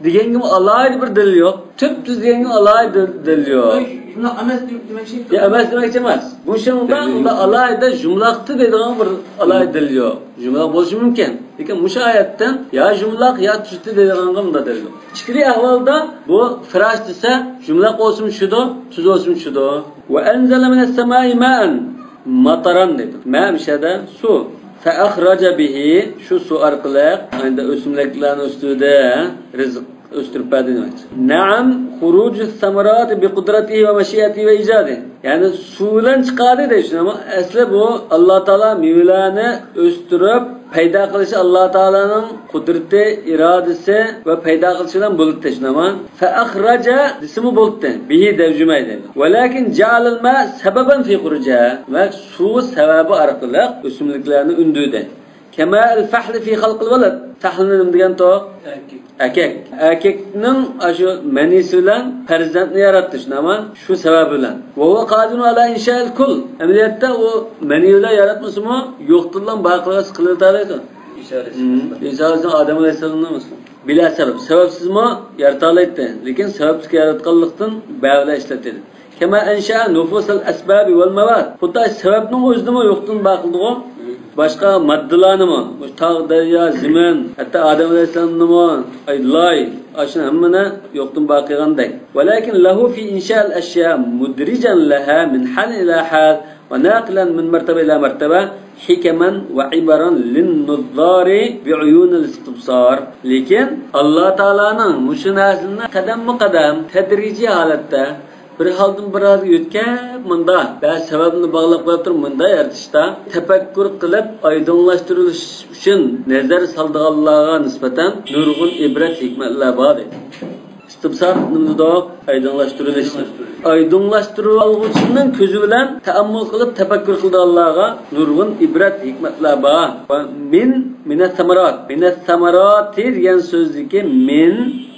دېگەنگىمۇ ئالاھىدە بىر دەلىل يوق. تۈپتۈز دېگەنگىمۇ ئالاھىدە دەلىل يوق. يۇمىلاق ئەمەس دېم-، دېمەكچى. يا، ئەمەس دېمەكچى ئەمەس. مۇشۇنىڭدا ئۇندا ئالاھىدە يۇمىلاقتى دەيدىغان بىر ئالاھىدە دەلىل يوق. يۇمىلاق بولۇشى مۇمكىن. لېكىن مۇشۇ ئايەتتىن يا يۇمىلاق يا تۈزدى دەيدىغانغا مۇنداق دەلىل يوق. ئىچكىرى ئەھۋالدا بۇ فىراش دېسە، يۇمىلاق بولسىمۇ چۈشىدۇ، تۈز بولسىمۇ چۈشىدۇ. وأنزل من السماء ماء مطرا دەيدۇ. مە مۇشۇ يەردە سۇ. فأخرج به، شۇ سۇ ئارقىلىق ئەندى ئۆسۈملۈكلەرنى ئۆستۈردى، رىزىق ئۆستۈرۈپ بەردى دېمەكچى. نعم، خروج الثمرات بقدرته ومشيئته وإيجاده. يەنى سۇ بىلەن چىقاردى دەيدۇ، شۇنداقمۇ؟ ئەسلى بۇ ئاللا تائالا مېۋىلەرنى ئۆستۈرۈپ پەيدا قىلىشى ئاللا تائالانىڭ قۇدرىتى، ئىرادىسى ۋە پەيدا قىلىشى بىلەن بولىدۇ، شۇنداقمۇ؟ فأخرج دېسىمۇ بولىدۇ، به دەپ يۈرمەيدۇ. ولكن جعل الماء سببا في خروجها. دېمەك، سۇ سەۋەبى ئارقىلىق ئۆسۈملۈكلەرنى ئۈندۈردى. كماء الفحل في خلق الولد. پەھلىنى نېمە دېگەنتۇق؟ ئەركەك. ئەركەك. ئەركەكنىڭ ئاشۇ مەنىسى بىلەن پەرزەنتنى ياراتتى، شۇنداقمۇ؟ شۇ سەۋەب بىلەن. وهو قادر على إنشاء الكل. ئەمەلىيەتتە ئۇ مەنى بىلەن ياراتمىسىمۇ، يوقتىنلا بار قىلىۋەتسە قىلىۋېتەلەيدۇ. ئىسا ئەلەيھىسسالام. ئىسا ئەلەيھىسسالام ئادەم ئەلەيھىسسالامنى مەسىلەن. بىلا سەۋەب. سەۋەبسىزمۇ يارىتالايتتى. لېكىن سەۋەبلىك ياراتقانلىقتىن بەۋىلە ئىشلەتتى. كما أنشأ نفوس الأسباب والمواد. خۇددى سەۋەبنىڭ ئۆزىنىمۇ يوقتىن بار قىلدىغۇ. باشقا ماددىلارنىمۇ، مۇشۇ تاغ، دەريا، زېمىن، ھەتتا ئادەم ئەلەيھىسسالامنىمۇ، ئاي، لاي، ئاشۇنى ھەممىنى يوقتىن بار قىلغاندەك. ولكن له في إنشاء الأشياء مدرجا لها من حال إلى حال وناقلا من مرتبة إلى مرتبة حكما وعبرا للنظار بعيون الاستبصار. لېكىن ئاللا تائالانىڭ مۇشۇ نەرسىلەرنى قەدەممۇ قەدەم، تەدرىجىي ھالەتتە، بىر ھالدىن بىر ھالغا يۆتكەپ، مۇندا بەزى سەۋەبنى باغلاپ قويۇپ تۇرۇپ، مۇندا يارىتىشتا تەپەككۇر قىلىپ، ئايدىڭلاشتۇرۇش ئۈچۈن نەزەر سالىدىغانلارغا نىسبەتەن نۇرغۇن ئىبرەت، ھېكمەتلەر بار، دەيدۇ. ئىستىبسار نېمە دېدۇق؟ ئايدىڭلاشتۇرۇلۇش. ئايدىڭلاشتۇرۇۋالغۇچىنىڭ كۆزى بىلەن تەئەممۇل قىلىپ تەپەككۇر قىلىدىغانلارغا نۇرغۇن ئىبرەت، ھېكمەتلەر بار. ۋە مىن، مىنەس سەمەرات. مىنەس سەمەراتى دېگەن سۆزدىكى مىن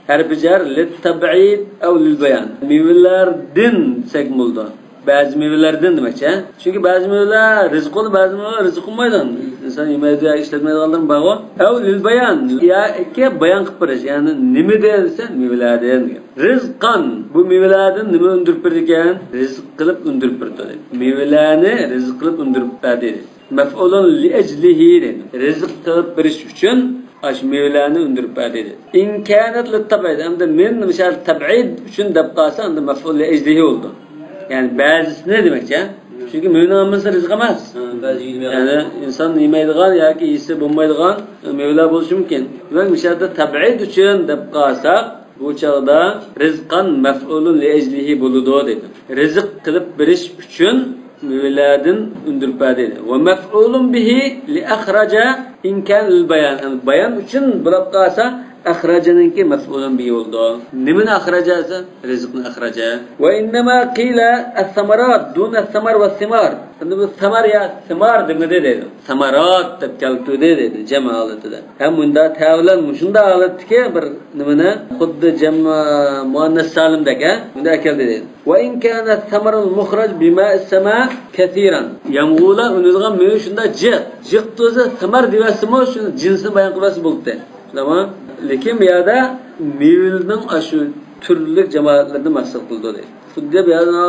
ھەرپى جەر لىتتەبئىد ئەۋ لىلبايان. مېۋىلەردىن دېسەك بولىدۇ. بەزى مېۋىلەردىن دېمەكچى، ھە؟ چۈنكى بەزى مېۋىلەر رىزىق بولىدۇ، بەزى مېۋىلەر رىزىق بولمايدۇ. ئىنسان يېمەيدۇ ياكى ئىشلەتمەيدىغانلىرىمۇ بارغۇ. ئەۋ لىلبايان، ياكى بايان قىلىپ بېرىش، يەنى نېمىدىن دېسە، مېۋىلەردىن دېگەن. رىزقان، بۇ مېۋىلەردىن نېمە ئۈندۈرۈپ بېرىدىكەن؟ رىزىق قىلىپ ئۈندۈرۈپ بېرىدۇ. مېۋىلەرنى رىزىق قىلىپ ئۈندۈرۈپ بەردى. مەفئۇلۇن لىئەجلىھى دەيدۇ. رىزىق قىلىپ بېرىش ئۈچۈن ئاشۇ مېۋىلەرنى ئۈندۈرۈپ بەردى دەيدۇ. ئىن كانەت لىتتەبئىد، ئەمدى مىن مىسال تەبئىد ئۈچۈن دەپ قالسا، ئەمدى مەفئۇل لىئەجلىھى بولىدۇ. يەنى بەزىسىنى دېمەكچى. چۈنكى مېۋىنىڭ ھەممىسى رىزىق ئەمەس. ھە، بەزى يېمەيدىغان. يەنى ئىنسان يېمەيدىغان ياكى يېسە بولمايدىغان مېۋىلەر بولۇشى مۇمكىن. دېمەك، مۇشۇ يەردە تەبئىد ئۈچۈن دەپ قالساق، بۇ چاغدا رىزقان مەفئۇلۇن لىئەجلىھى بولىدۇ دەيدۇ. رىزىق قىلىپ بېرىش ئۈچۈن مېۋىلەردىن ئۈندۈرۈپ بەردى. ۋە مەفئۇلۇن بىھى لىئەخرەجە ئىن كان لىلبايان. يەنى بايان ئۈچۈن بولۇپ قالسا، ئەخرەجەنىڭكى مەفئۇلۇن بىھى بولىدۇ. نېمىنى ئەخرەجە دېسە، رىزىقنى ئەخرەجە. ۋە ئىننەما قىلە ئەسسەمەرات دۇنە سەمەر ۋە سىمار. ئەمدى بۇ سەمەر يا سىمار دېمىدى دەيدۇ. سەمەرات دەپ كەلتۈردى دەيدۇ، جەم ھالىتىدە. ھەم مۇندا تەۋلەن مۇشۇنداق ھالەتتىكى بىر نېمىنى، خۇددى جەم، ئە، مۇئەننەس سالىمدەك، ھە؟ مۇندا ئەكەلدى دەيدۇ. ۋە ئىن كانە سەمەرۇل مۇخرەج بىمائىس سەما كەسىرەن. يامغۇرلار ئۈنىدىغان مېۋە شۇنداق جىق، جىق تۇرسا سەمەر دېۋەتسىمۇ، شۇنى جىنسىنى بايان قىلىۋەتسە بولدى. تامام. لېكىن بۇ يەردە مېۋىنىڭ ئاشۇ تۈرلۈك جامائەتلىرىنى مەقسەت قىلىدۇ دەيدۇ. خۇددى بۇ يەردە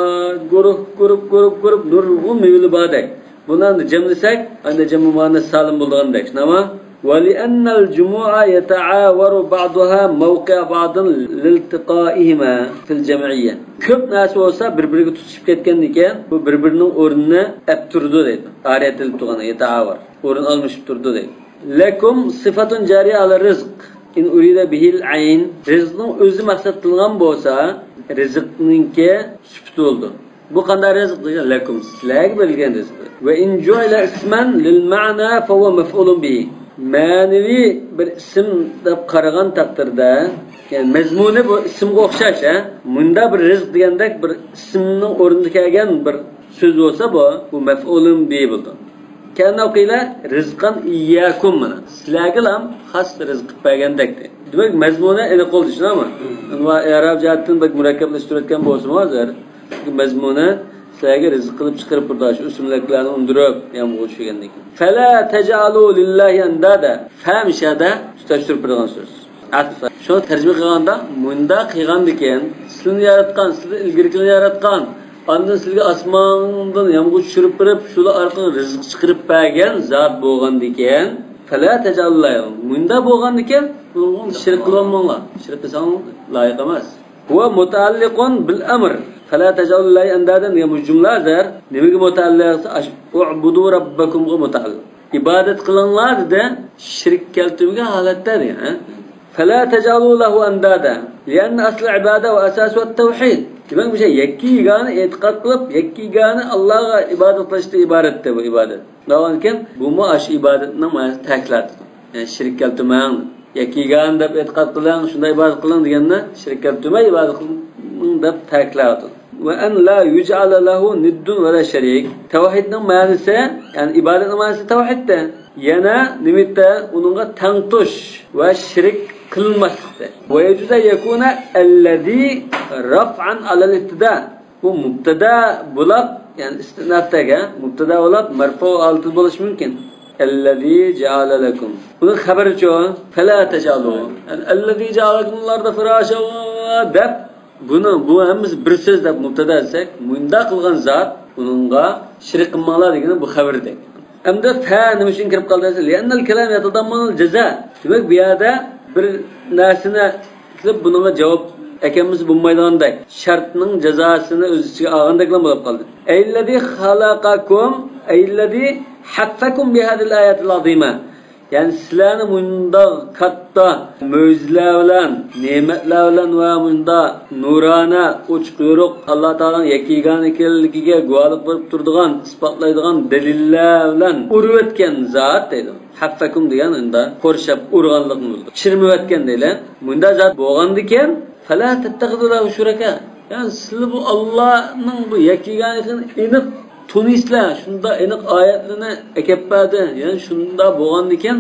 گۇرۇپ، گۇرۇپ، گۇرۇپ، گۇرۇپ نۇرغۇن مېۋىلەر باردەك. بۇنى ئەمدى جەملىسەك، ئەمدى جەم مۇئەننەس سالىم بولىدىغاندەك. شۇنداقمۇ؟ ولأن الجموع يتعاور بعضها موقع بعض لالتقائهما في الجمعية. كۆپ نەرسە بولسا بىر-بىرىگە تۇتىشىپ كەتكەندىكىن، بۇ بىر-بىرىنىڭ ئورنىنى ئەپ تۇرىدۇ دەيدۇ. ئارىيەتىلىپ تۇرغان، يتعاور. ئورۇن ئالمىشىپ تۇرىدۇ دەيدۇ. لەكۇم سىفەتۇن جارىيە ئەلەر رىزق. ئىن ئۇرىدە بىھىل ئەين. رىزقنىڭ ئۆزى مەقسەت قىلغان بولسا، رىزقنىڭكى سۈپىتى بولىدۇ. بۇ قانداق رىزىق دېگەن؟ لەكۇم، سىلەرگە بېرىلگەن رىزىق. ۋە ئىن جۇئىلە ئىسمەن لىل مەنا فەھۇۋە مەفئۇلۇن بىھى. مەنىۋى بىر ئىسىم دەپ قارىغان تەقدىردە، يەنى مەزمۇنى بۇ ئىسىمغا ئوخشاش، ھە؟ مۇندا بىر رىزىق دېگەندەك بىر ئىسىمنىڭ ئورنىدا كەلگەن بىر سۆز بولسا، بۇ، بۇ مەفئۇلۇن بىھى بولىدۇ. كەئەننەھۇ قىلە رىزقان ئىيياكۇم، مانا، سىلەرگىلا خاس رىزىق قىلىپ بەرگەندەك. دېمەك، مەزمۇنى ئېنىق بولدى، شۇنداقمۇ؟ مم. ئەمما ئېراب جەھەتتىن بەك مۇرەككەپلەشتۈرۈۋەتكەن بولسىمۇ ھازىر، چۈنكى مەزمۇنى سىلەرگە رىزىق قىلىپ چىقىرىپ بېرىدۇ، شۇ ئۆسۈملۈكلەرنى ئۇندۇرۇپ، يامغۇر چۈشۈرگەندىن كېيىن. فەلا تەجئەلۇ لىللاھى ئەندادا. فە مىشەدە تۇتاشتۇرۇپ بېرىدىغان سۆز. ئەتف. شۇڭا تەرجىمە قىلغاندا، مۇنداق قىلغاندىكىن، سىلىنى ياراتقان، سىلىدىن ئىلگىرىكىنى ياراتقان، ئاندىن سىلىگە ئاسماندىن يامغۇر چۈشۈرۈپ بېرىپ، شۇلار ئارقىلىق رىزىق چىقىرىپ بەرگەن زات بولغاندىكىن، فەلا تەجئەلۇ لىللاھى. مۇنداق بولغاندىكىن، بۇنىڭغا شېرىك قىلىۋالماڭلار. شېرىك قىلساڭ لايىق ئەمەس. ھۇۋە مۇتەئەللىقۇن بىل ئەمر. فەلا تەجئەلۇ لىللاھى ئەندادەن دېگەن بۇ جۈملە ھازىر نېمىگە مۇتەئەللىق دېسە، ئۇئبۇدۇ رەببەكۇمغا مۇتەئەللىق. ئىبادەت قىلىڭلار دېدى، شېرىك كەلتۈرمىگەن ھالەتتە دېگەن، ھە؟ فەلا تەجئەلۇ لەھۇ ئەندادا. لىئەننە ئەسلەل ئىبادە ۋە ئەساسۇھەت تەۋھىد. دېمەك، مۇشۇ يەككە يېگانە ئېتىقاد قىلىپ، يەككە يېگانە ئاللاغا ئىبادەت قىلىشتىن ئىبارەتتە بۇ ئىبادەت. شۇنداقكەن، بۇمۇ ئاشۇ ئىبادەتنىڭ مەنىسى تەكىتلەندى. يەنى شېرىك كەلتۈرمەڭ. يەككە يېگانە دەپ ئېتىقاد قىلىڭ، شۇنداق ئىبادەت قىلىڭ دېگەننى شېرىك كەلتۈرمەي ئىبادەت قىلىڭ دەپ تەكىتلەۋاتىدۇ. ۋە ئەن لا يۇجئەلە لەھۇ نىددۇن ۋە لا شەرىك. تەۋھىدنىڭ مەنىسى، يەنى ئىبادەتنىڭ مەنىسى تەۋھىدتە. يەنە نېمىدە ئۇنىڭغا تەڭتۇش ۋە شېرىك قىلىنماسلىقتا. ۋە يەجۇزۇ ئەن يەكۇنە ئەللەزى رەفئەن ئەلەل ئىبتىدا. بۇ مۇبتەدا بولاپ، يەنى ئىستىئنافتەك، ھە؟ مۇبتەدا بولاپ، مەرفۇ ھالىتىدە بولۇشى مۇمكىن. ئەللەزى جەئەلە لەكۇم. بۇنىڭ خەبىرىچۇ؟ فەلا تەجئەلۇ. يەنى، ئەللەزى جەئەلە لەكۇمۇل ئەرزە فىراشا دەپ، بۇنى، بۇ ھەممىسى بىر سۆز دەپ مۇبتەدا دېسەك، مۇنداق قىلغان زات، ئۇنىڭغا شېرىك قىلماڭلار دېگىنى بۇ خەۋىرى دەيدۇ. ئەمدى فە نېمە ئۈچۈن كىرىپ قالدى دېسە، لأن الكلام يتضمن الجزاء. دېمەك، بۇ يەردە بىر نەرسىنى قىلىپ، بۇنىڭغا جاۋاب ئەكەلمىسە بولمايدىغاندەك، شەرتنىڭ جازاسىنى ئۆز ئىچىگە ئالغاندەكلا بولۇپ قالدى. أي الذي خلقكم، أي الذي حفكم بهذه الآيات العظيمة. يەنى سىلەرنى مۇنداق كاتتا مۆجىزىلەر بىلەن، نېمەتلەر بىلەن ۋە مۇنداق نۇرانە، ئوچۇق يورۇق، ئاللا تائالانىڭ يەككە يېگانە ئىكەنلىكىگە گۇۋاھلىق بېرىپ تۇرىدىغان، ئىسپاتلايدىغان دەلىللەر بىلەن ئۇرۇۋەتكەن زات دەيدۇ. ھەففەكۇم دېگەن ئۇندا قورشاپ ئۇرغانلىقنى بىلدۈرىدۇ. چىرمىۋەتكەن دەيلى. مۇنداق زات بولغاندىكىن، فلا تتخذوا له شركاء. يەنى سىلەر بۇ ئاللانىڭ بۇ يەككە يېگانە ئىكەنلىكىنى ئېنىق تونۇيسىلەر، شۇنداق ئېنىق ئايەتلىرىنى ئەكەپ بەردى. يەنى شۇنداق بولغاندىكىن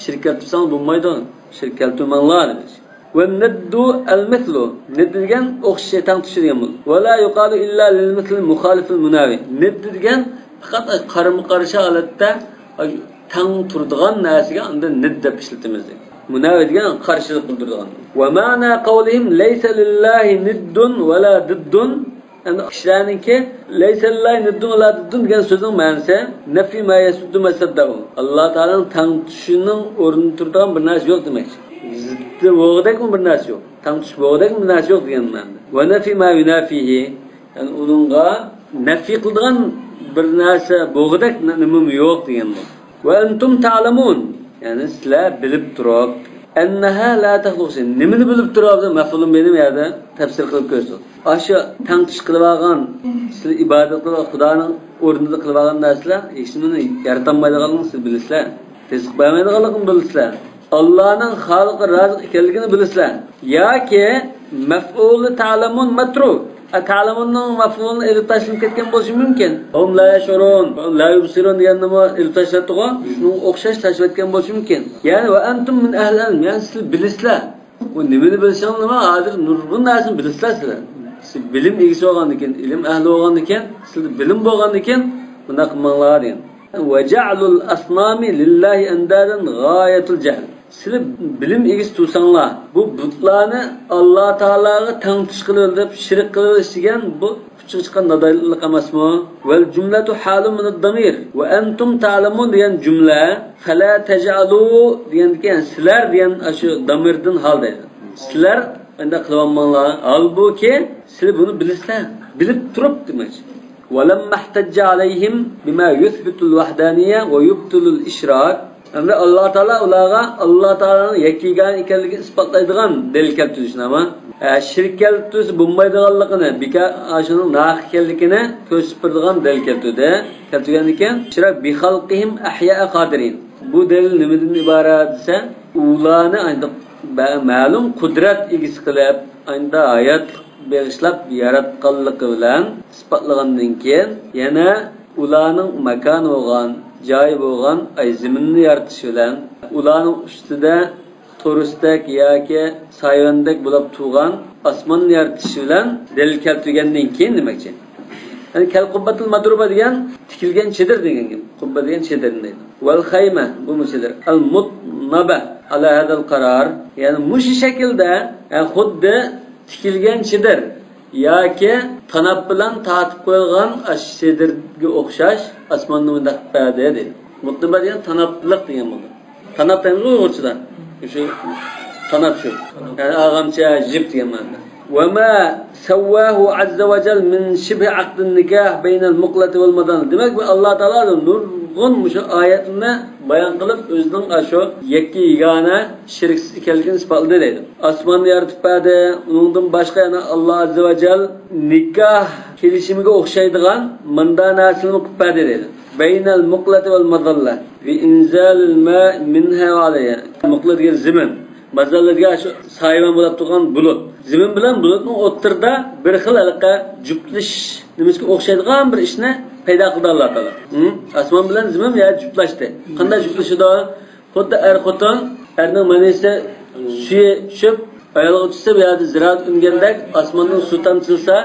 شېرىك كەلتۈرسەڭلار بولمايدۇ. شېرىك كەلتۈرمەڭلار دېدى. والند المثل. ند دېگەن ئوخشاش، تەڭ تۇتۇش دېگەن بولىدۇ. ولا يقال إلا للمثل المخالف المنافي. ند دېگەن پەقەت قارىمۇ قارشى ھالەتتە تەڭ تۇرىدىغان نەرسىگە ئاندىن ند دەپ ئىشلىتىمىز دېدى. مۇناۋى دېگەن قارشىلىق بىلدۈرىدىغان. ومعنى قولهم ليس لله ند ولا ضد. ئەمدى كىشىلەرنىڭكى ليس لله ند ولا ضد دېگەن سۆزنىڭ مەنىسى نفي ما يسد مسده. ئاللا تائالانىڭ تەڭ تۇتۇشىنىڭ ئورنىدا تۇرىدىغان بىر نەرسە يوق دېمەكچى. زىددى بولغۇدەكمۇ بىر نەرسە يوق. تەڭ تۇتۇش بولغۇدەكمۇ بىر نەرسە يوق دېگەن مەنىدە. ونفي ما ينافيه. يەنى ئۇنىڭغا نەفى قىلىدىغان بىر نەرسە بولغۇدەك نېمىمۇ يوق دېگەن بۇ. وأنتم تعلمون. يەنى سىلەر بىلىپ تۇرۇپ، أنها لا تخلق شيئا. نېمىنى بىلىپ تۇرۇپ، مەفئۇلۇن بىھى يەردە تەپسىر قىلىپ كۆرسۇن. ئاشۇ تەڭ تۇتۇش قىلىۋالغان، سىلەر ئىبادەت قىلىدىغان خۇدانىڭ ئورنىدا قىلىۋالغان نەرسىلەر ھېچنېمىنى يارىتالمايدىغانلىقىنى سىلەر بىلىسىلەر. رىزىق بەرمەيدىغانلىقىنى بىلىسىلەر. ئاللانىڭ خالىقى، رازىق ئىكەنلىكىنى بىلىسىلەر. ياكى مەفئۇلى تەلەمۇن مەترۇك. ئە، تەلەمۇننىڭ مەفئۇلىنى ئېلىپ تاشلىنىپ كەتكەن بولۇشى مۇمكىن. ھۇم لا يەشئۇرۇن، لا يۇبسىرۇن دېگەننىمۇ ئېلىپ تاشلاپتىغۇ. شۇنىڭغا ئوخشاش تاشلىۋەتكەن بولۇشى مۇمكىن. يەنى ۋە ئەنتۇم مىن ئەھلىل ئىلم، يەنى سىلەر بىلىسىلەر. بۇ نېمىنى بىلىشىڭلارمۇ ھازىر نۇرغۇن نەرسىنى بىلىسىلەر سىلەر. سىز بىلىم ئىگىسى بولغاندىكىن، ئىلىم ئەھلى بولغاندىكىن، سىلەردە بىلىم بولغاندىكىن بۇنداق قىلماڭلار دېگەن. وجعل الأصنام لله أندادا غاية الجهل. سىلەر بىلىم ئىگىسى تۇرساڭلار، بۇ بۇتلارنى ئاللا تائالاغا تەڭ تۇتۇش قىلىۋېلىپ، شېرىك قىلىۋېلىش دېگەن بۇ ئۇچىغا چىققان نادانلىق ئەمەسمۇ؟ والجملة حال من الضمير وأنتم تعلمون دېگەن جۈملە فلا تجعلوا دېگەندىكىن، سىلەر دېگەن ئاشۇ دامىردىن ھال دەيدۇ. سىلەر ئۇنداق قىلىۋالماڭلار. ھالبۇكى، سىلەر بۇنى بىلىسىلەر. بىلىپ تۇرۇپ دېمەكچى. ولما احتج عليهم بما يثبت الوحدانية ويبطل الإشراك. ئەمدى ئاللا تائالا ئۇلارغا ئاللا تائالانىڭ يەككە يېگانە ئىكەنلىكىنى ئىسپاتلايدىغان دەلىل كەلتۈرۈشنى، ئەمما، ئە، شېرىك كەلتۈرسە بولمايدىغانلىقىنى، بىكار، ئاشۇنىڭ ناھەق ئىكەنلىكىنى كۆرسىتىپ بېرىدىغان دەلىل كەلتۈردى. كەلتۈرگەندىكىن، إشراك بخلقهم أحياء قادرين. بۇ دەلىل نېمىدىن ئىبارەت دېسە، ئۇلارنى ئانداق بە-، مەلۇم قۇدرەت ئىگىسى قىلىپ، ئانداق ھاياتلىق بېغىشلاپ ياراتقانلىقى بىلەن ئىسپاتلىغاندىن كېيىن، يەنە ئۇلارنىڭ ماكانى بولغان، جايى بولغان ئاي زېمىننى يارىتىش بىلەن، ئۇلارنىڭ ئۈستىدە تورۇستەك ياكى سايۋەندەك بولۇپ تۇرغان ئاسماننى يارىتىش بىلەن دەلىل كەلتۈرگەندىن كېيىن دېمەكچى. يەنى كەل قۇببەتىل مەدرۇبە دېگەن تىكىلگەن چېدىر دېگەن گەپ. قۇببە دېگەن چېدىرنى دەيدۇ. ۋەل خەيمە، بۇمۇ چېدىر. ئەل مۇتنەبە ئەلا ھەزەل قارار. يەنى مۇشۇ شەكىلدە، يەنى خۇددى تىكىلگەن چېدىر ياكى تاناپ بىلەن تارتىپ قويۇلغان ئاشۇ چېدىرگە ئوخشاش ئاسماننى مۇنداق بەردى دەيدۇ. مۇتنەبە دېگەن تاناپلىق دېگەن بولىدۇ. تاناپ دەيمىز ئۇيغۇرچىدا. شۇ تاناپ شۇ. يەنى ئارغامچا، جىپ دېگەن مەنىدە. وما سواه عز وجل من شبه عقد النكاح بين المقلة والمظلة. دېمەك، بۇ ئاللا تائالا نۇرغۇن مۇشۇ ئايەتلەرنى بايان قىلىپ، ئۆزىنىڭ ئاشۇ يەككە يېگانە شېرىكسىز ئىكەنلىكىنى ئىسپاتلىدى دەيدۇ. ئاسماننى يارىتىپ بەردى، ئۇنىڭدىن باشقا يەنە ئاللا ئەززە ۋە جەل نىكاھ كېلىشىمىگە ئوخشايدىغان مۇنداق نەرسىلەرنى قىلىپ بەردى دەيدۇ. بين المقلة والمظلة بإنزال الماء منها وعليها. مۇقلە دېگەن زېمىن، مەزەللە دېگەن شۇ سايىۋەن بولۇپ تۇرغان بۇلۇت. زېمىن بىلەن بۇلۇتنىڭ ئوتتۇرىدا بىر خىل ھېلىقى جۈپلىشىش نېمىسىگە ئوخشايدىغان بىر ئىشنى پەيدا قىلدى ئاللا تائالا. ھە؟ ئاسمان بىلەن زېمىن يا جۈپلەشتى. قانداق جۈپلىشىدۇ؟ خۇددى ئەر خوتۇن، ئەرنىڭ مەنىسى سۈيى چۈشۈپ، ئايالغا چۈشسە، بۇ يەردە زىرائەت ئۈنگەندەك، ئاسماندىن سۇ تامچىلىسا،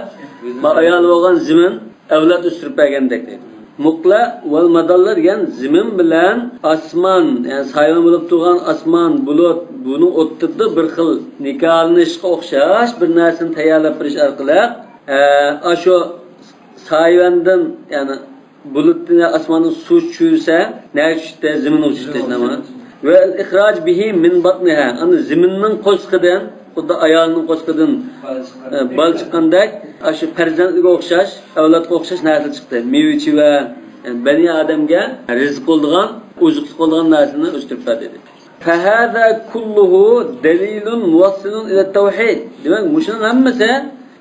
ما ئايالى بولغان زېمىن ئەۋلاد ئۆستۈرۈپ بەرگەندەك دەيدۇ. مۇقلە ۋەل مەداللە دېگەن زېمىن بىلەن ئاسمان، يەنى سايىۋەن بولۇپ تۇرغان ئاسمان، بۇلۇت، بۇنىڭ ئوتتۇرىدا بىر خىل نىكاھلىنىشقا ئوخشاش بىر نەرسىنى تەييارلاپ بېرىش ئارقىلىق، ئە، ئاشۇ سايىۋەندىن، يەنى بۇلۇتتىن يا ئاسماندىن سۇ چۈشۈرسە، نەگە چۈشتى؟ زېمىنغا چۈشتى، نېمە؟ ۋە ئىخراج بىھى مىن باتنىھا، ئەنە زېمىننىڭ قورسىقىدىن، خۇددى ئايالنىڭ قورسىقىدىن، ئە، بالا چىققاندەك، ئاشۇ پەرزەنتلىرگە ئوخشاش، ئەۋلادقا ئوخشاش نەرسە چىقتى. مېۋە چېۋە، ئە، بەنى ئادەمگە رىزىق بولىدىغان، ئوزۇقلۇق بولىدىغان نەرسىنى ئۆستۈرۈپ بەردى. فهذا كله دليل موصل إلى التوحيد. دېمەك، مۇشۇنىڭ ھەممىسى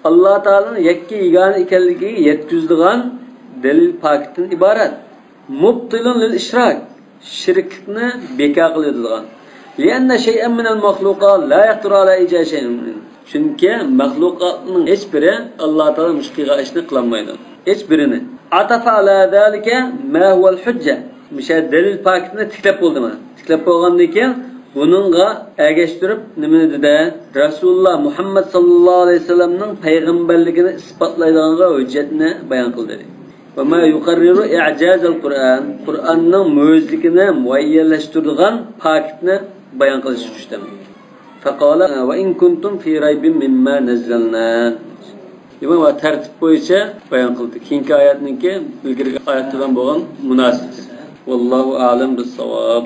ئاللا تائالانىڭ يەككە يېگانە ئىكەنلىكىگە يەتكۈزىدىغان دەلىل پاكىتتىن ئىبارەت. مۇبتىلۇن لىل ئىشراك، شېرىكلىكنى بىكار قىلىۋېتىدىغان. لأن شيئا من المخلوقات لا يقدر على إيجاد شيء منه. چۈنكى مەخلۇقاتنىڭ ھېچ بىرى ئاللا تائالا مۇشۇ قىلغان ئىشنى قىلالمايدۇ. ھېچ بىرىنى. عطف على ذلك ما هو الحجة. مۇشۇ دەلىل پاكىتنى تىكلەپ بولدىمۇ؟ تىكلەپ بولغاندىن كېيىن بۇنىڭغا ئەگەشتۈرۈپ نېمىنى دېدى؟ رەسۇلۇللا مۇھەممەد ساللاللاھۇ ئەلەيھى ۋەسەللەمنىڭ پەيغەمبەرلىكىنى ئىسپاتلايدىغانغا ھۆججەتنى بايان قىلدى. وما يقرر إعجاز القرآن، قۇرئاننىڭ مۆجىزىلىكىنى مۇئەييەنلەشتۈرىدىغان پاكىتنى بايان قىلىش ئۈچۈن. فقال وإن كنتم في ريب مما نزلنا. دېمەك، ۋە تەرتىپ بويىچە بايان قىلدى. كېيىنكى ئايەتنىڭكى ئىلگىرىكى ئايەت بىلەن بولغان مۇناسىۋىتى. والله أعلم بالصواب.